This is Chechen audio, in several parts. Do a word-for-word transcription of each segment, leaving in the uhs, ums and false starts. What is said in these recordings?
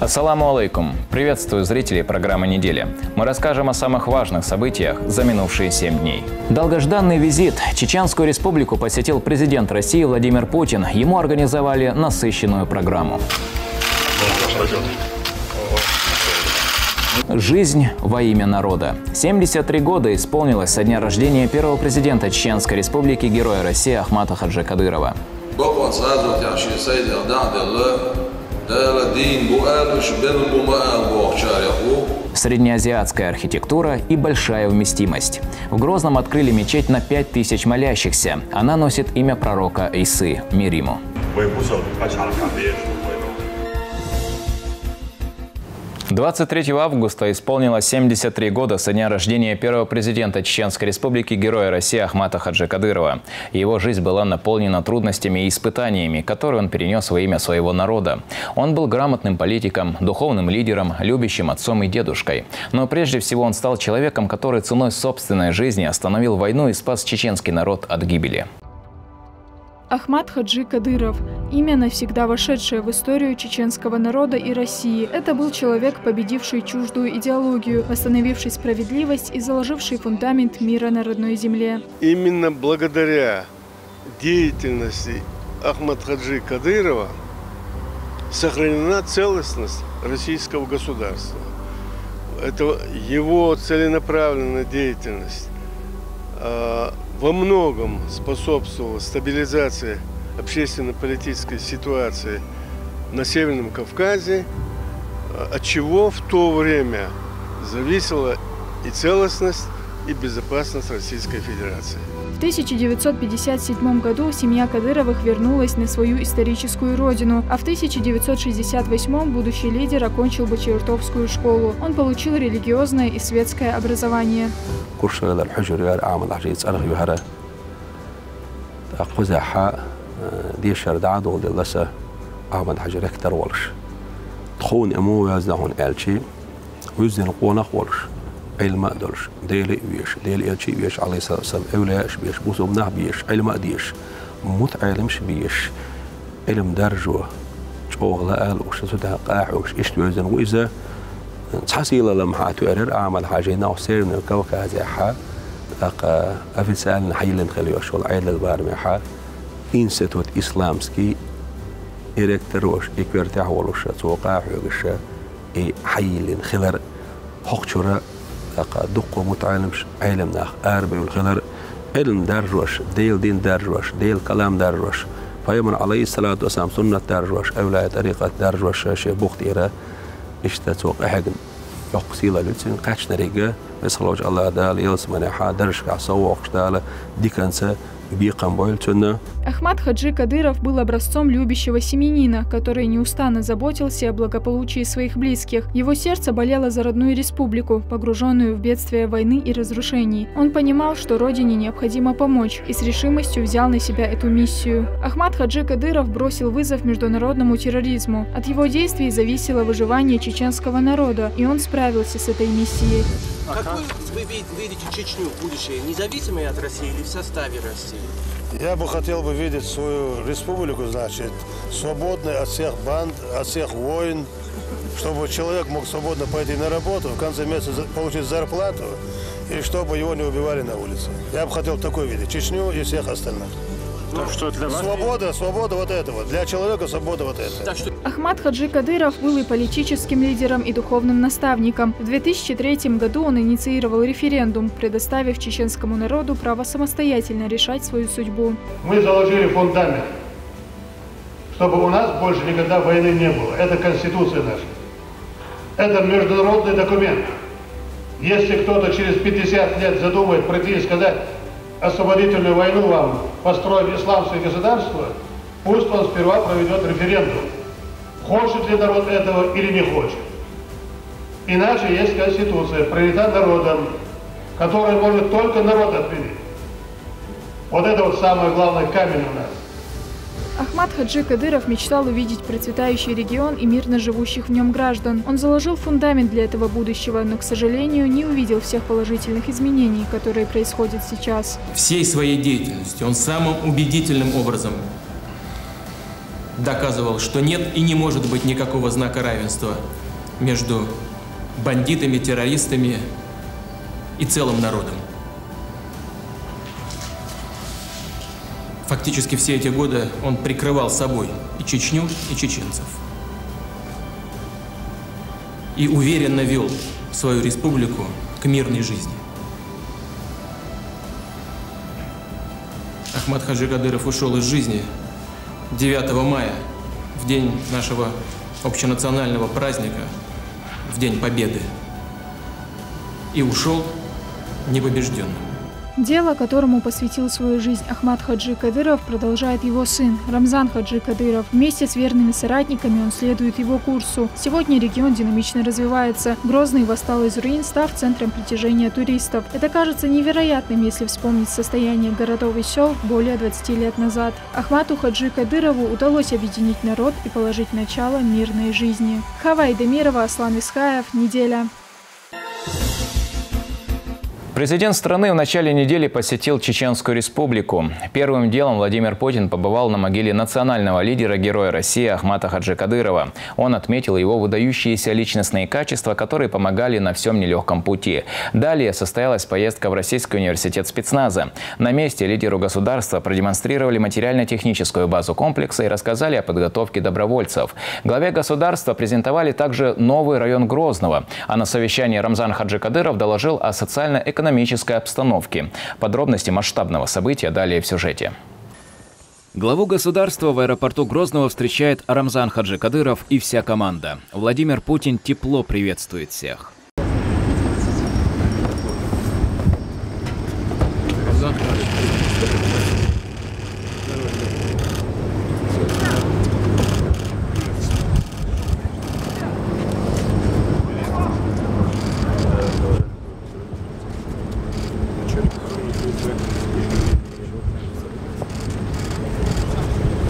Ассаламу алейкум! Приветствую зрителей программы «Неделя». Мы расскажем о самых важных событиях за минувшие семь дней. Долгожданный визит. Чеченскую Республику посетил президент России Владимир Путин. Ему организовали насыщенную программу. Жизнь во имя народа. Семьдесят три года исполнилось со дня рождения первого президента Чеченской Республики, Героя России Ахмата Хаджи Кадырова. Бокъонца зотяхши сайдах дагъделла, Дала дин бу алуш, бел бу ма ал бохчаряху. Среднеазиатская архитектура и большая вместимость. В Грозном открыли мечеть на пять тысяч молящихся. Она носит имя пророка Исы, мир ему. Двадцать третьего августа исполнилось семьдесят три года со дня рождения первого президента Чеченской Республики, Героя России Ахмата Хаджи Кадырова. Его жизнь была наполнена трудностями и испытаниями, которые он перенес во имя своего народа. Он был грамотным политиком, духовным лидером, любящим отцом и дедушкой. Но прежде всего он стал человеком, который ценой собственной жизни остановил войну и спас чеченский народ от гибели. Ахмат Хаджи Кадыров. Имя, навсегда вошедшее в историю чеченского народа и России. Это был человек, победивший чуждую идеологию, восстановивший справедливость и заложивший фундамент мира на родной земле. Именно благодаря деятельности Ахмат Хаджи Кадырова сохранена целостность российского государства. Это его целенаправленная деятельность, а, во многом способствовала стабилизации общественно-политической ситуации на Северном Кавказе, а, от чего в то время зависела и целостность, и безопасность Российской Федерации. В тысяча девятьсот пятьдесят седьмом году семья Кадыровых вернулась на свою историческую родину, а в тысяча девятьсот шестьдесят восьмом будущий лидер окончил Бочиортовскую школу. Он получил религиозное и светское образование. Куршагъалар хьужур яр Ахмат Хаджи цӀарах вихьара. ТӀаккха кхузахьа, э, дешар дӀадолделла са Ахмат Хаджи ректор волуш. Тхуна эмо ваьзна хьуна аьлчи, вуьззина къонах волуш, Ӏилма а долуш, Дела а везаш, Дела элча а везаш, Ӏалайхиссалату вассалам, эвлаяаш а безаш, бусулба нах а безаш, Ӏилма а дезаш, мутаӀелимаш а безаш, Ӏилма даржо, чӀогӀа лаала уш, цу тӀехь къахьоьгуш, иштта вевзина ву иза. Цхьа сийлалла ма хьа тоьар яра Ахмат Хаджина Северный Кавказехьа, тӀаккха официально хьайиллина хила йолуш йолу Ӏедалан барамехьа, институт исламский, и ректор волуш, и коьртехь волуш, цо къахьоьгуш, и хьайиллина хилар. ХӀокху чуьра, тӀаккха дуккха мутаӀелимаш, Ӏелам нах арабевлла хилар, Ӏилма даржош, Делан дин даржош, Делан калам даржош, Пайхамар, Ӏалайхиссалату вассалам, суннат даржош, эвлаяй тӀарикъат даржош шен бух тӀера. Иштта цо къахьегна йоккха сийлалла ю цуьнан, кхаьчнарг а, веза хиллачу АллахӀ Дала ялсаманехьа, даржашкахь соввоккхуш, Дала диканца бекхам бойла цунна. Ахмат Хаджи Кадыров был образцом любящего семьянина, который неустанно заботился о благополучии своих близких. Его сердце болело за родную республику, погружённую в бедствия войны и разрушений. Он понимал, что родине необходимо помочь, и с решимостью взял на себя эту миссию. Ахмат Хаджи Кадыров бросил вызов международному терроризму. От его действий зависело выживание чеченского народа, и он справился с этой миссией. Какой вы ви-, видите Чечню в будущее, независимой от России или в составе России? Я бы хотел бы видеть свою республику, значит, свободной от всех банд, от всех войн, чтобы человек мог свободно пойти на работу, в конце месяца за-, получить зарплату, и чтобы его не убивали на улице. Я бы хотел такой видеть Чечню и всех остальных. Ну, что для вас? Свобода, свобода вот этого. Для человека свобода вот это. Так что Ахмат Хаджи Кадыров был и политическим лидером, и духовным наставником. В две тысячи третьем году он инициировал референдум, предоставив чеченскому народу право самостоятельно решать свою судьбу. Мы заложили фундамент, чтобы у нас больше никогда войны не было. Это Конституция наша. Это международный документ. Если кто-то через пятьдесят лет задумает прийти и сказать: «Освободительную войну вам, построим исламское государство», пусть он сперва проведёт референдум, хочет ли народ этого или не хочет. Иначе есть Конституция, принята народом, которую может только народ отменить. Вот это вот самый главный камень у нас. Ахмат Хаджи Кадыров мечтал увидеть процветающий регион и мирно живущих в нём граждан. Он заложил фундамент для этого будущего, но, к сожалению, не увидел всех положительных изменений, которые происходят сейчас. Всей своей деятельностью он самым убедительным образом Доказывал, что нет и не может быть никакого знака равенства между бандитами, террористами и целым народом. Фактически все эти годы он прикрывал собой и Чечню, и чеченцев. И уверенно вёл свою республику к мирной жизни. Ахмат Хаджи Кадыров ушёл из жизни девятого мая, в день нашего общенационального праздника, в День Победы. И ушёл непобеждённым. Дело, которому посвятил свою жизнь Ахмат Хаджи Кадыров, продолжает его сын Рамзан Хаджи Кадыров. Вместе с верными соратниками он следует его курсу. Сегодня регион динамично развивается. Грозный восстал из руин, став центром притяжения туристов. Это кажется невероятным, если вспомнить состояние городов и сёл более двадцати лет назад. Ахмату Хаджи Кадырову удалось объединить народ и положить начало мирной жизни. Хава Айдемирова, Аслан Висхаев, «Неделя». Президент страны в начале недели посетил Чеченскую Республику. Первым делом Владимир Путин побывал на могиле национального лидера, Героя России Ахмата Хаджи Кадырова. Он отметил его выдающиеся личностные качества, которые помогали на всём нелёгком пути. Далее состоялась поездка в Российский университет спецназа. На месте лидеру государства продемонстрировали материально-техническую базу комплекса и рассказали о подготовке добровольцев. Главе государства презентовали также новый район Грозного. А на совещании Рамзан Хаджи Кадыров доложил о социально-экономической обстановке. Подробности масштабного события далее в сюжете. Главу государства в аэропорту Грозного встречает Рамзан Хаджи Кадыров и вся команда. Владимир Путин тепло приветствует всех.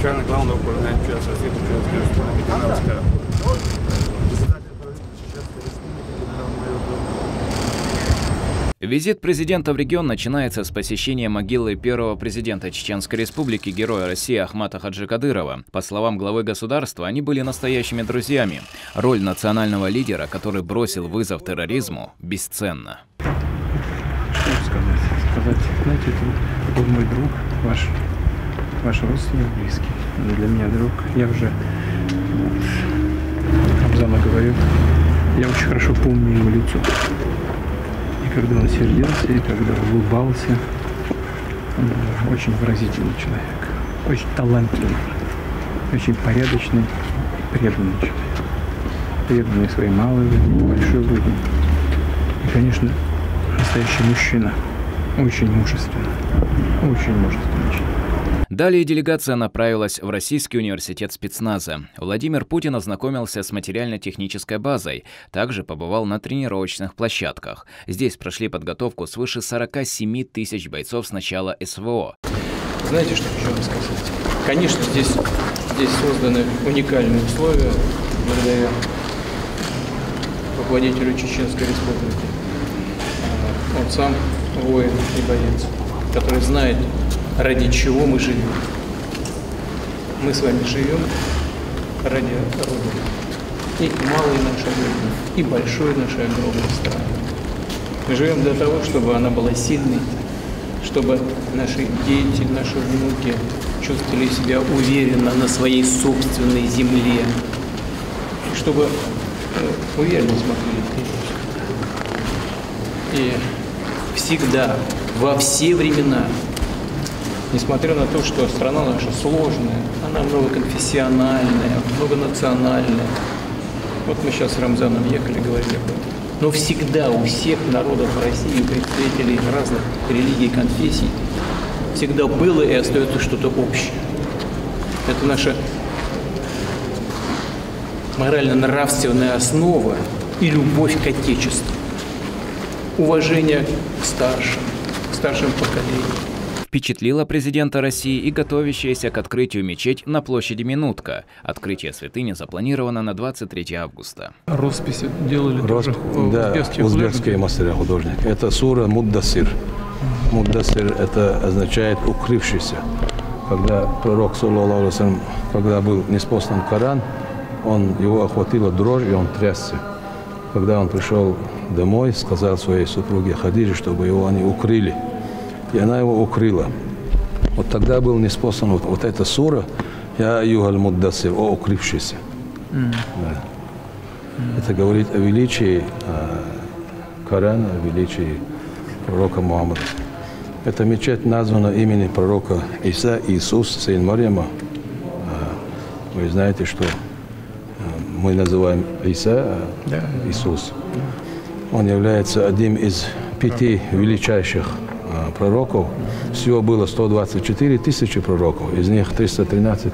Начальник Главного управления МЧС России по Чеченской Республике Динарская. Визит президента в регион начинается с посещения могилы первого президента Чеченской Республики, Героя России Ахмата Хаджи Кадырова. По словам главы государства, они были настоящими друзьями. Роль национального лидера, который бросил вызов терроризму, бесценна. Что сказать? Сказать, знаете, это был мой друг, ваш, ваш родственник близкий. Для меня друг. Я уже вот, Рамзана говорю, я очень хорошо помню его лицо. И когда он сердился, и когда улыбался. Он был очень выразительный человек, очень талантливый, очень порядочный и преданный человек. Преданный своей малой родине, большой родине. И, конечно, настоящий мужчина. Очень мужественный. Очень мужественный человек. Далее делегация направилась в Российский университет спецназа. Владимир Путин ознакомился с материально-технической базой, также побывал на тренировочных площадках. Здесь прошли подготовку свыше сорока семи тысяч бойцов с начала СВО. Знаете, что хочу вам сказать? Конечно, здесь, здесь созданы уникальные условия благодаря руководителю Чеченской Республики. Он сам воин и боец, который знает, ради чего мы живем. Мы с вами живем ради Родины. И малой нашей Родины, и большой нашей огромной страны. Мы живем для того, чтобы она была сильной, чтобы наши дети, наши внуки чувствовали себя уверенно на своей собственной земле, и чтобы э, уверенно смотрели вперед. И всегда, во все времена, несмотря на то, что страна наша сложная, она многоконфессиональная, многонациональная. Вот мы сейчас с Рамзаном ехали, говорили об этом. Но всегда у всех народов России, представителей разных религий и конфессий, всегда было и остается что-то общее. Это наша морально-нравственная основа и любовь к Отечеству, уважение к старшим, к старшим поколениям. Впечатлила президента России и готовящаяся к открытию мечеть на площади Минутка. Открытие святыни запланировано на двадцать третье августа. Росписи делали Росп... тоже да, узбекские мастера художник. Это сура Муддасир. Муддасир это означает укрывшийся. Когда пророк, саллаллаху алейхи ва саллям, когда был ниспослан Коран, он, его охватила дрожь, и он трясся. Когда он пришел домой, сказал своей супруге Хадиже, чтобы его они укрыли. И она его укрыла. Вот тогда был ниспослан вот, вот эта сура: «Я айюхаль муддасир», о укрывшийся. Да. Это говорит о величии, а, Корана, о величии пророка Мухаммада. Эта мечеть названа имени пророка Иса, Иисус, сын Марьяма. А, вы знаете, что, а, мы называем Иса, а, Иисус. Он является одним из пяти величайших, а, пророков. Всего было сто двадцать четыре тысячи пророков, из них триста тринадцать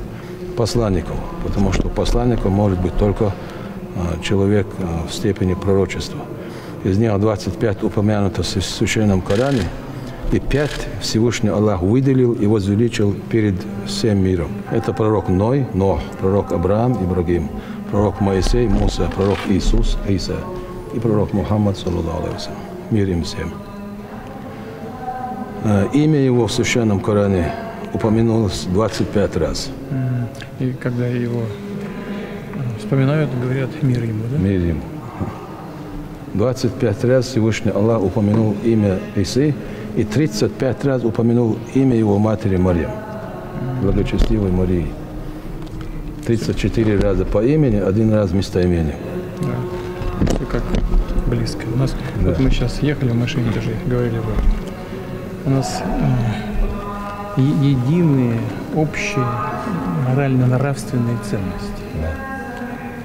посланников, потому что посланником может быть только, а, человек, а, в степени пророчества. Из них двадцать пять упомянуто в Священном Коране, и пять Всевышний Аллах выделил и возвеличил перед всем миром. Это пророк Ной, Нох, пророк Авраам, Ибрагим, пророк Моисей, Муса, пророк Иисус, Иса, и пророк Мухаммад, саллаллаху алейхи ва саллям. Мир им всем. Э, имя его в Священном Коране упомянулось двадцать пять раз. М, и когда его, э, вспоминают, говорят: «Мир ему», да? Мир ему. Двадцать пять раз Всевышний Аллах упомянул имя Исы, и тридцать пять раз упомянул имя его матери Марьям, благочестивой Марии. Тридцать четыре раза по имени, один раз местоимение. Да. Всё как близко. У нас, вот мы сейчас ехали в машине, даже говорили об этом. У нас, э, е-, единые, общие морально-нравственные ценности. Да.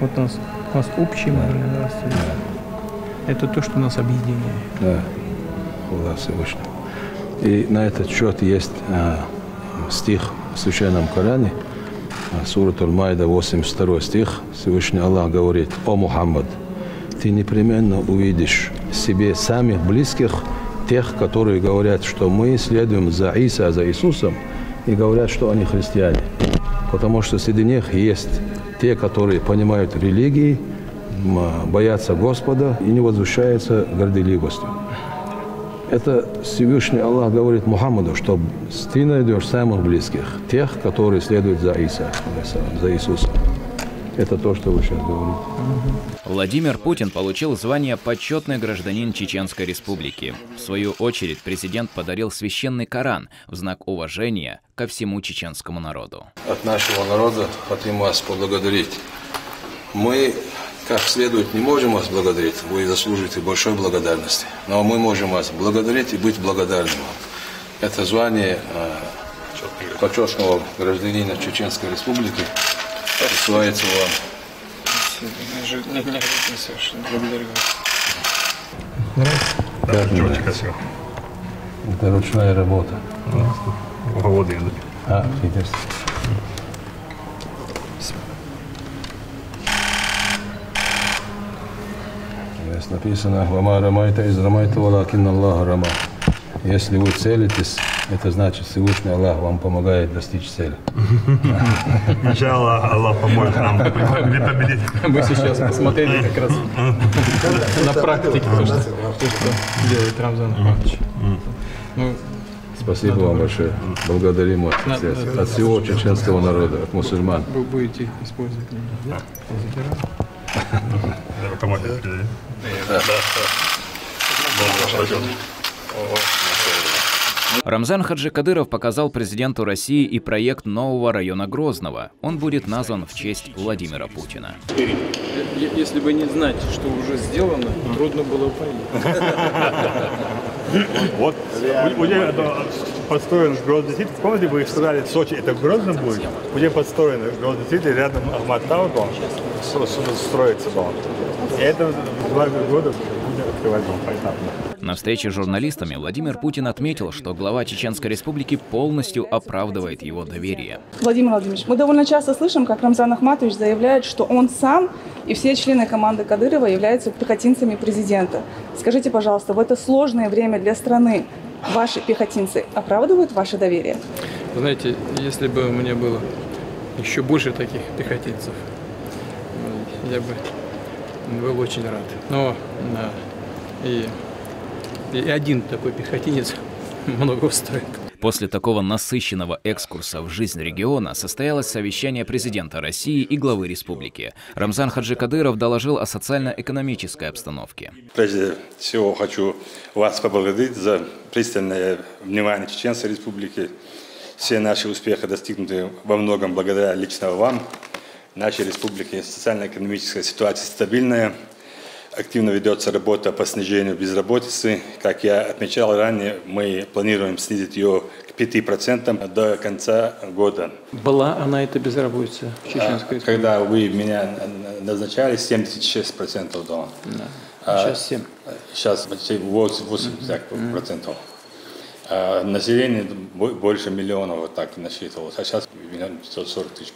Вот у нас, у нас общие морально-нравственные ценности. Это то, что нас объединяет. Да. Хвала Всевышнему. И на этот счёт есть, э, стих в Священном Коране, э, Сурат Аль-Майда, восемьдесят второй стих, Всевышний Аллах говорит: «О Мухаммад, ты непременно увидишь себе самых близких, тех, которые говорят, что мы следуем за Иса, за Иисусом, и говорят, что они христиане. Потому что среди них есть те, которые понимают религии, м, боятся Господа и не возвышаются горделивостью». Это Всевышний Аллах говорит Мухаммаду, что ты найдёшь самых близких, тех, которые следуют за Иса, за Иисусом. Это то, что вы сейчас говорите. Владимир Путин получил звание «Почётный гражданин Чеченской Республики». В свою очередь президент подарил священный Коран в знак уважения ко всему чеченскому народу. От нашего народа хотим вас поблагодарить. Мы как следует не можем вас благодарить, вы заслуживаете большой благодарности. Но мы можем вас благодарить и быть благодарными вам. Это звание, э, почётного гражданина Чеченской Республики присваивается вам. Неожиданно, неожиданно совершенно. Благодарю вас. Нравится? Очень красиво. Это ручная работа. Ну, у кого-то. А, интересно. Здесь написано: «Ва ма рамайта из рамайта, валякин Аллах рама». Если вы целитесь, это значит, Всевышний Аллах вам помогает достичь цели. Иншаллах, Аллах поможет нам где победить. Мы сейчас посмотрели как раз на практике то, что делает Рамзан Ахматович. Ну, спасибо вам большое. Благодарим вас от сердца. От всего чеченского народа, от мусульман. Вы будете использовать меня, да? Рамзан Хаджи Кадыров показал президенту России и проект нового района Грозного. Он будет назван в честь Владимира Путина. Е-, е-, если бы не знать, что уже сделано, трудно было бы поехать. Вот. У-, уже это построен Грозный Сити. Помните, вы сказали, Сочи это в Грозном будет? Уже построен Грозный Сити, рядом Ахмат Тауэр, он с-, с-, строится, по-моему. И это в два года будет открывать, по-моему, поэтапно. На встрече с журналистами Владимир Путин отметил, что глава Чеченской Республики полностью оправдывает его доверие. Владимир Владимирович, мы довольно часто слышим, как Рамзан Ахматович заявляет, что он сам и все члены команды Кадырова являются пехотинцами президента. Скажите, пожалуйста, в это сложное время для страны ваши пехотинцы оправдывают ваше доверие? Знаете, если бы у меня было ещё больше таких пехотинцев, я бы был очень рад. Но, да, и, и один такой пехотинец многого стоит. После такого насыщенного экскурса в жизнь региона состоялось совещание президента России и главы республики. Рамзан Хаджи Кадыров доложил о социально-экономической обстановке. Прежде всего хочу вас поблагодарить за пристальное внимание Чеченской Республики. Все наши успехи достигнуты во многом благодаря лично вам. В нашей республике социально-экономическая ситуация стабильная. Активно ведется работа по снижению безработицы. Как я отмечал ранее, мы планируем снизить ее к пяти процентам до конца года. Была она, эта безработица в Чеченской Республике? Когда вы меня назначали, семьдесят шесть процентов дала. Да. А сейчас семь. Сейчас почти восемьдесят процентов. А население больше миллиона вот так насчитывалось, а сейчас миллион пятьсот сорок тысяч.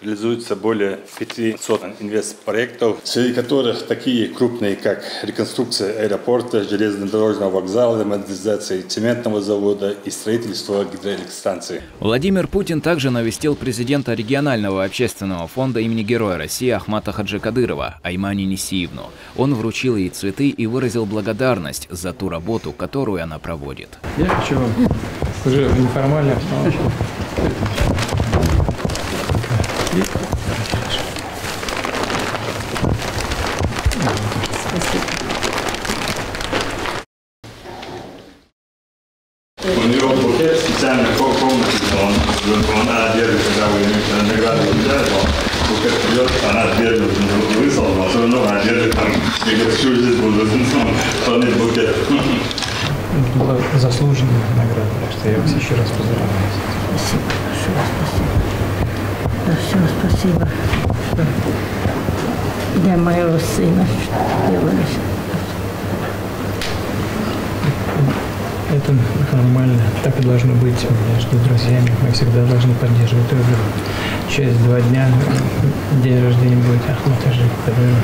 Реализуется более пятисот инвестпроектов, среди которых такие крупные, как реконструкция аэропорта, железнодорожного вокзала, модернизация цементного завода и строительство гидроэлектростанции. Владимир Путин также навестил президента регионального общественного фонда имени Героя России Ахмата Хаджи Кадырова Аймани Несиевну. Он вручил ей цветы и выразил благодарность за ту работу, которую она проводит. Я хочу вам уже в неформальной обстановке. У нее букет специально в комнате, он, она держит, когда вы награду взяли, букет придет, она держит, высылала, все равно она держит там. Я говорю, что здесь буду, что нет букет. Это была заслуженная награда, так что я вас еще раз поздравляю. Спасибо большое, спасибо. Да все, спасибо. Для моего сына, что делали. Это нормально, так и должно быть между друзьями. Мы всегда должны поддерживать друг друга. Через два дня день рождения будет Ахмата Хаджи Кадырова.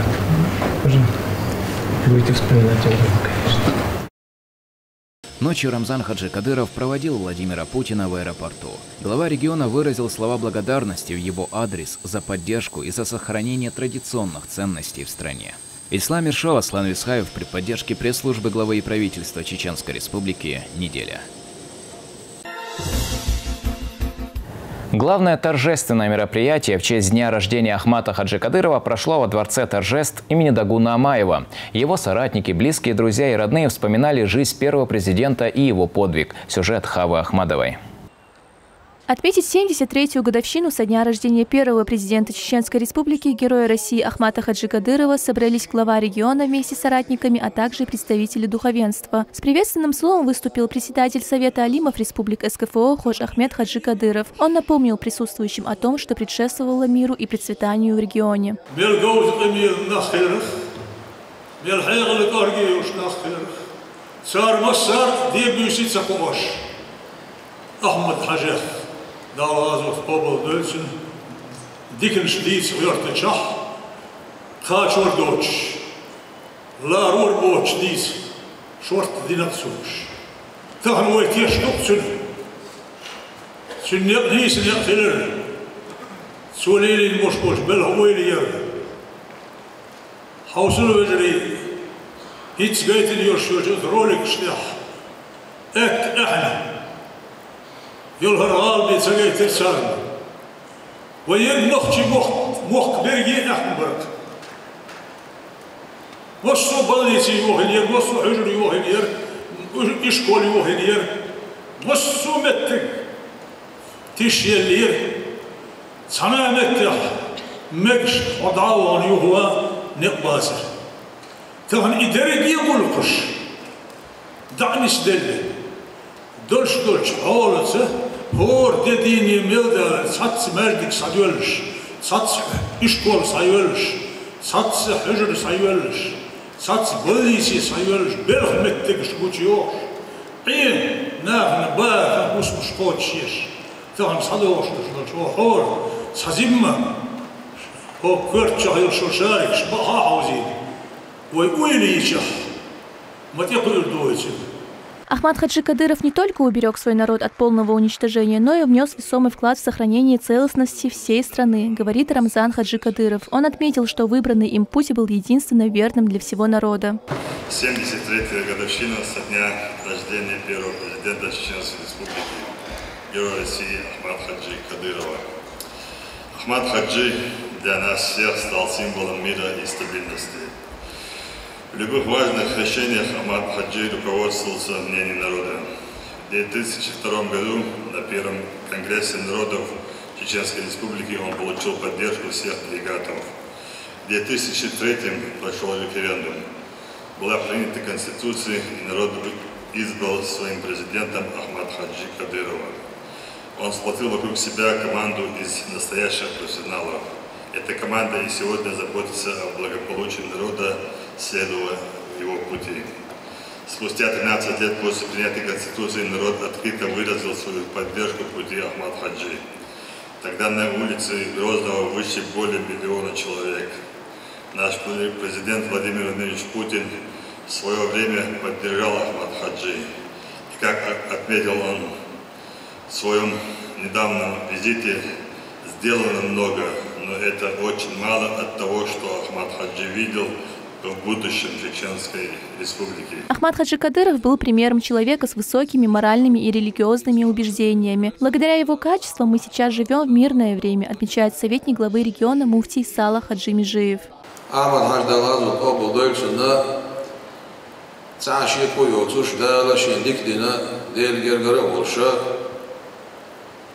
Тоже будете вспоминать его, конечно. Ночью Рамзан Хаджи Кадыров проводил Владимира Путина в аэропорту. Глава региона выразил слова благодарности в его адрес за поддержку и за сохранение традиционных ценностей в стране. Ислам Ершов, Аслан Висхаев при поддержке пресс-службы главы и правительства Чеченской Республики. Неделя. Главное торжественное мероприятие в честь дня рождения Ахмата Хаджи Кадырова прошло во Дворце торжеств имени Дагуна Амаева. Его соратники, близкие друзья и родные вспоминали жизнь первого президента и его подвиг. Сюжет Хавы Ахмадовой. Отметить семьдесят третью годовщину со дня рождения первого президента Чеченской Республики, героя России Ахмата Хаджи Кадырова, собрались глава региона вместе с соратниками, а также представители духовенства. С приветственным словом выступил председатель Совета алимов республик СКФО Хож Ахмед Хаджи Кадыров. Он напомнил присутствующим о том, что предшествовало миру и процветанию в регионе. Цар массар де буьйса ца кхоаш. Ахмад-Хьажех, Дала гӀазот къоабал дойла цуьнан, диканаш дийца гӀоьртачохь, кхачор доцуш, ларор боцуш дийца шорта динарг цуьнаш. Тахана вай теш ду-кх цуьнан. Цуьнан некъ нийса некъ хилар, цо лелийна болуш болчу белхан ойла яр. Хьовсал, вежарий, хӀинцца гайтина йолуш йолчу оцу роликаш тӀехь аьтта аьхьна йолу хӀара гӀалабе ца гайтира царна. Вай ерриг нохчий мохк, мохк берриге а аьхна бара-кх. Массо а больница йохийна яра, массо а хьуьжар йохийна яра, ишкол йохийна яра, массо а меттиг тишъеллера. Цхьана а меттехь мегаш хьо дӀа а вахана юхаван некъ бацара. Тахана и дерриге а гӀуллакхаш дӀа а нисделла, долуш долчу хьолаца хӀора де дийне мел далар, цхьацца маьждиг схьадоьллуш, цхьацца ишкол схьайоьллуш, цхьацца хьуьжар схьайоьллуш, цхьацца больница схьайоьллуш, белхан меттигаш гучуйохуш, Ӏен нахана бахарх хӀусамаш кхочушъеш, тахана схьадогӀуш долуш долчу хӀора цхьа зимма, хӀокху коьртачохь йолуш йолу шарикаш бакъахьа а хьовзийна, вай уйла йичахь, ма тӀекхуьур ду вай цуьнан. Ахмат-Хаджи Кадыров не только уберег свой народ от полного уничтожения, но и внес весомый вклад в сохранение целостности всей страны, говорит Рамзан Хаджи Кадыров. Он отметил, что выбранный им путь был единственно верным для всего народа. Семьдесят третья годовщина со дня рождения первого президента Чеченской Республики, Героя России Ахмад-Хаджи Кадырова. Ахмад Хаджи для нас всех стал символом мира и стабильности. В любых важных решениях Ахмад Хаджи руководствовался мнением народа. В две тысячи втором году на первом конгрессе народов Чеченской Республики он получил поддержку всех делегатов. В две тысячи третьем прошел референдум. Была принята Конституция, и народ избрал своим президентом Ахмад Хаджи Кадырова. Он сплотил вокруг себя команду из настоящих профессионалов. Эта команда и сегодня заботится о благополучии народа, следуя его пути. Спустя тринадцать лет после принятия Конституции народ открыто выразил свою поддержку пути Ахмад Хаджи. Тогда на улицы Грозного вышли более миллиона человек. Наш президент Владимир Владимирович Путин в свое время поддержал Ахмад Хаджи. И как отметил он в своем недавнем визите, сделано много, но это очень мало от того, что Ахмад Хаджи видел в будущем Чеченской Республики. Ахмад Хаджи Кадыров был примером человека с высокими моральными и религиозными убеждениями. Благодаря его качествам мы сейчас живем в мирное время, отмечает советник главы региона муфтий Салах Хаджи Межиев. Ахмад Хаджи, Дала Ӏазот къобал дойла цунна, цхьа шеко йоцуш, Дала шен дика дина, Делан гергара а волуш,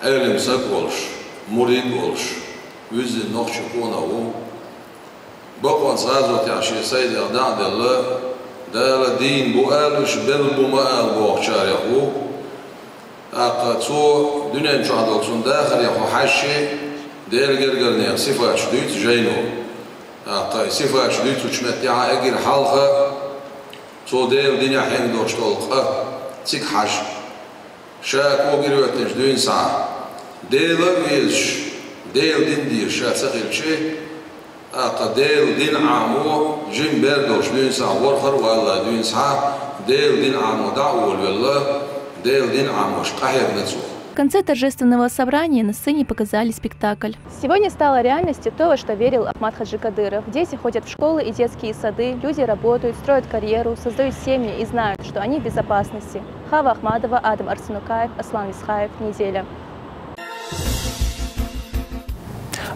Ӏелам саг а волуш, мурид а волуш, вуьззина нохчийн къонах ву. Бакъонца гӀазотехь шен сай дегӀ дӀа а делла, Дала дийна бу алуш, белла бу ма ала бохучарех ву. ТӀаккха цо дуьнен чохь долу цунна дахаре хьо хьаьжча, Делан гергара нехан сифаташ дуьйцу жайно. ТӀаккха и сифаташ дуьйцучу меттехь а эгира хьалха, цо Делан динехь хьенга долуш долу къа цига хьажа. Ша когара йоьттинчу дуьйна схьа, Дела а везаш, Делан дин дезаш ша ца хилча, тӀаккха Делан дин Ӏамо жима бер долуш дуьйна схьа, ворхӀар а валлалц дуьйна схьа, Делан дин Ӏамо дӀа а волавелла, Делан дин Ӏамош къахьегна цо. В конце торжественного собрания на сцене показали спектакль. Сегодня стало реальностью то, во что верил Ахмад Хаджи Кадыров. Дети ходят в школы и детские сады, люди работают, строят карьеру, создают семьи и знают, что они в безопасности. Хава Ахмадова, Адам Арсанукаев, Аслан Висхаев. Неделя.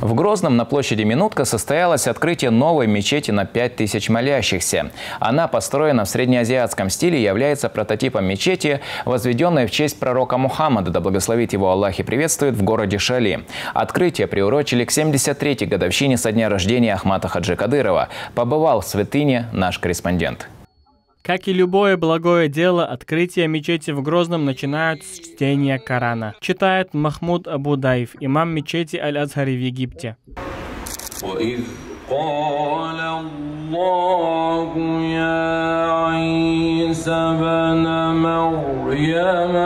В Грозном на площади Минутка состоялось открытие новой мечети на пять тысяч молящихся. Она построена в среднеазиатском стиле и является прототипом мечети, возведенной в честь пророка Мухаммада, да благословит его Аллах и приветствует, в городе Шали. Открытие приурочили к семьдесят третьей годовщине со дня рождения Ахмата Хаджи Кадырова. Побывал в святыне наш корреспондент. Как и любое благое дело, открытие мечети в Грозном начинают с чтения Корана. Читает Махмуд Абу Дайф, имам мечети Аль-Азхари в Египте. وإذ قال الله يا عيسى ابن مريم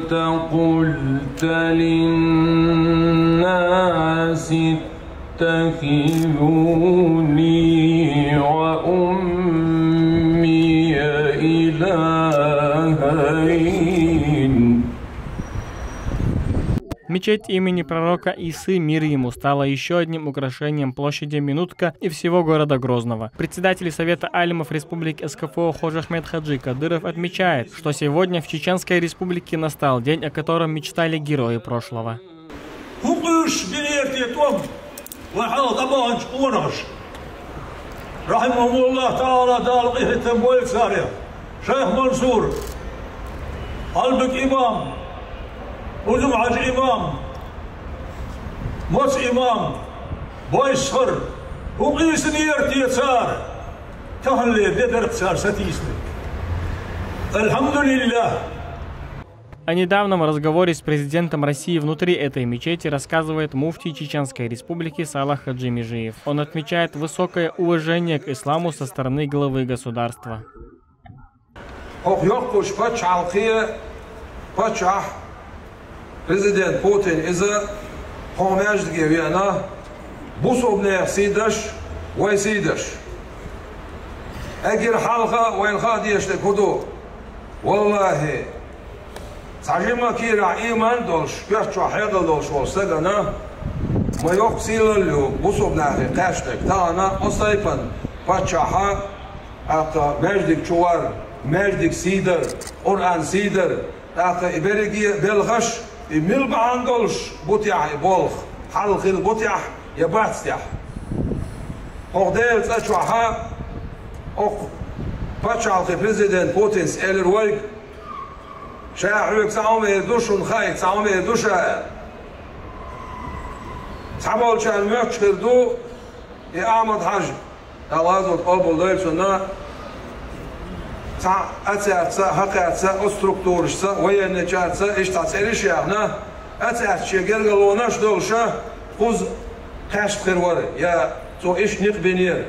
أأنت قلت للناس اتخذوني وأمي إلهين. Мечеть имени пророка Исы, мир ему, стала еще одним украшением площади Минутка и всего города Грозного. Председатель Совета алимов Республики СКФО Ходжахмед Хаджи Кадыров отмечает, что сегодня в Чеченской Республике настал день, о котором мечтали герои прошлого. ХӀун къуьйсуш бинера те тӀом вайн хьалха дӀабаханчу къонаша? РахьимахӀумуллахӀ таӀала, Дала къинхетам бойла царех. Шайх Мансур, Хьалбик имам, Узум-Хьаьжа имам, Моцу имам, Бойсхар, хӀун къийсинера те цара? Таханлера де дара-кх цара сатийсинарг. АльхьамдулиллахӀ! О недавнем разговоре с президентом России внутри этой мечети рассказывает муфтий Чеченской Республики Салах Хаджи Межиев. Он отмечает высокое уважение к исламу со стороны главы государства. ХӀокху йоккхачу пачхьалкхе паччахь, президент Путин, иза хӀокху маьждиге веана, бусалбанех сий деш, вай сий деш. Эггара хьалха вайна хаа дезаш дерг хӀун ду? ВаллахӀи, цхьа жимма кийрахь ийман а долуш, коьрта чохь хьекъал долуш волу стагана ма йоккха сийлалла ю бусалба нахе кхаьчнарг. Тахана оцу тайпана Паччахьа, тӀаккха маьждиг чу вар, маьждиг сий дар, Къуръан сий дар, тӀаккха и берриге а белхаш, и мила бахьана долуш бу техьа и болх, хьалха хилла бу техьа я бац техьа. ХӀокху Делан цӀа чохьа, хӀокху пачхьалкхе президент Путинс элира вайга, ша хьоьга цхьа хӀума эр ду, шуна хаийта цхьа хӀума эр ду ша аьлла. Цхьаболчарна моьттуш хир ду, и Ахьмад-Хьажа, Дала гӀазот къобалдойла цунна, цхьа а цаьрца, хӀокхаьрца, оцу структурашца, военныйчарца, иштта цхьа цӀераш а яьхна, а цаьрца шен гергарлонаш а долуша, кхуза кхаьчна хир вара, я цо иштта некъ бинера.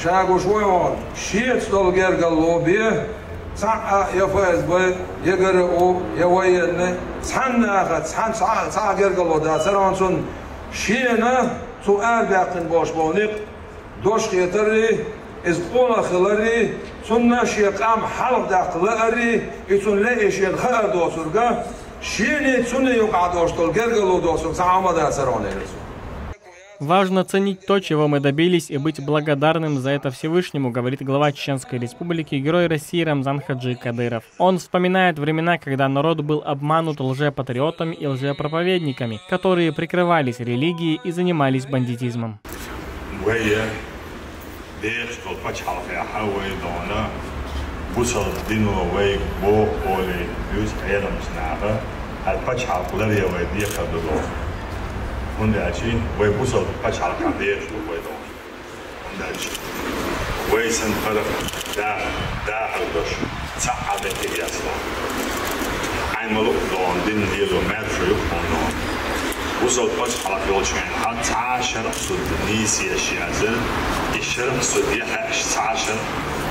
Ша гуш ву хьуна, шеца долу гергарло бен, цхьа а я ФСБ, я ГРУ, я военный, цхьанна нахаца, цхьа, цхьа а гергарло дацара хьуна цунна, шена цо арабаьккхина болуш болу некъ дош хетаррий, иза къонах хиларрий, цунна шен къам хьалхадаккха лааррий, и цунна лаьий шена хаар доцург, шений цунний юкъахь долуш долу гергарло доцург цхьа а хӀума дацара хьуна, элира цо. Важно ценить то, чего мы добились, и быть благодарным за это Всевышнему, говорит глава Чеченской Республики, Герой России Рамзан Хаджи Кадыров. Он вспоминает времена, когда народ был обманут лжепатриотами и лжепроповедниками, которые прикрывались религией и занимались бандитизмом. Вай дехаш долу пачхьалкхехь вай дона, бусалба дино вайга боху олий, юьза Ӏеламчу наха, хӀара пачхьалкх ларъян вай дехар ду дона. ХӀунда аьлча вай бусалба пачхьалкхехь дехаш ду вай дона. ХӀунда аьлча вай санна паргӀат дахар, дахар долуш цхьа а меттиг яц дона. Хьайн ма луъу дона, дин лело маьрша ю хьуна дона. Бусалба пачхьалкх йолчу хенахь цхьа а шарӀ суд нийса еш яцара, и шарӀ суд ян хьаьъаш цхьа а шарӀ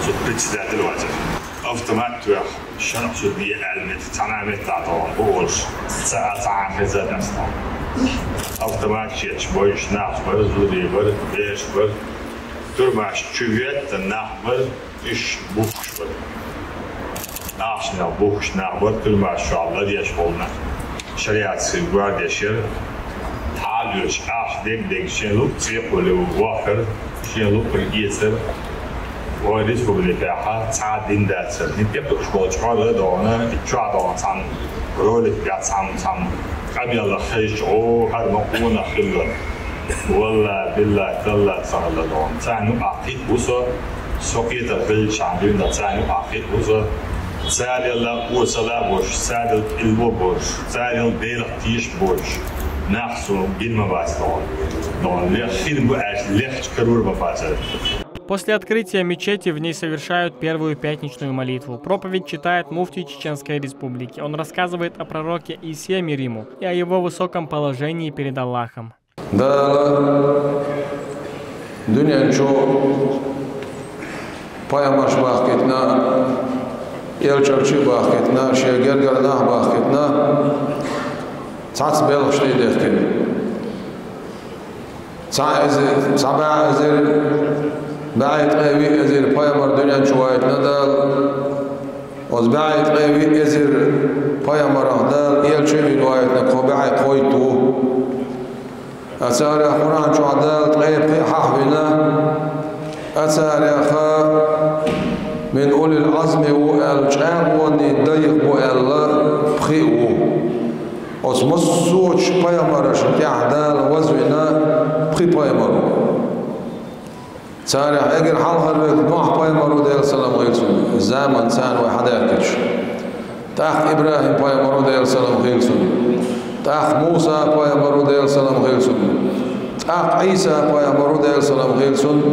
суд председатель вацара. Автомат тоьхна, шарӀ суд е аьлла меттиг цхьана а меттехь дона бу олуш, цхьа а, цхьа а хеза а дац дона. Автомат четташ бойуш нах бара, зударий бара, бераш бара. Туьрмаш чу веттан нах бара, уьш бухкуш бара. Ахчанех бухкуш нах бара, туьрмаш чохь ладеш болу нах. Шариатский гвардеш яра. Хьалуьйш ахча дерг-дерг шен луъу цӀе кхулле вохкара, шен луъург эцара. Вай республикехь цхьа а дин дацара. ХӀинца тӀекхуьуш болчу хьоле а дона, и чохь дона цхьана ролик яц цхьамма, цхьамма къамелах хезча, гӀо, хӀара ма къонах хилла. Валлахи, биллахи, таллахи ца хилла дона. Царна юкъахь кхин а ву со, со кхетар хилчахьана дуьйна, царна юкъахь кхин а ву со. Царел а оцала а боцуш, царел а тӀелбо боцуш, царел а Делах тешаш боцуш нах со гина ма бац дона. Дона лех хир бу аьлча, лехча карор ма бацара. После открытия мечети в ней совершают первую пятничную молитву. Проповедь читает муфтий Чеченской Республики. Он рассказывает о пророке Исе, мир ему, и о его высоком положении перед Аллахом. Дала дуьнен чу пайхамарш бахкийтина, элчанаш бахкийтина, шен гергара нах бахкийтина, цхьацца белхаш тӀе дехкина. Цхьа эзар, цхьа бӀе эзар, бӀе ткъе виъ эзар пайхамар дуьнен чу вайтина Дала. Оцу бӀе ткъе виъ эзар пайхамарах Дала элча а вина вайтина, кхо бӀе кхойтта ву. А царех Къуръан чохь Дала ткъе пхиъ хьахвина, а царех мин улил Ӏазми ву аьлла, чӀагӀонийн дайх бу аьлла, пхиъ ву. Оцу массочу пайхамарашна тӀехь Дала вазвина пхи пайхамар ву. Царех эггара хьалхара верг Нохь пайхамар ву, Делан салам хуьлда цунна, заман царна вай хьадаьхкича. ТӀаккха ИбрахӀим пайхамар ву, Делан салам хуьлда цунна. ТӀаккха Муса пайхамар ву, Делан салам хуьлда цунна. ТӀаккха Ӏийса пайхамар ву, Делан салам хуьлда цунна.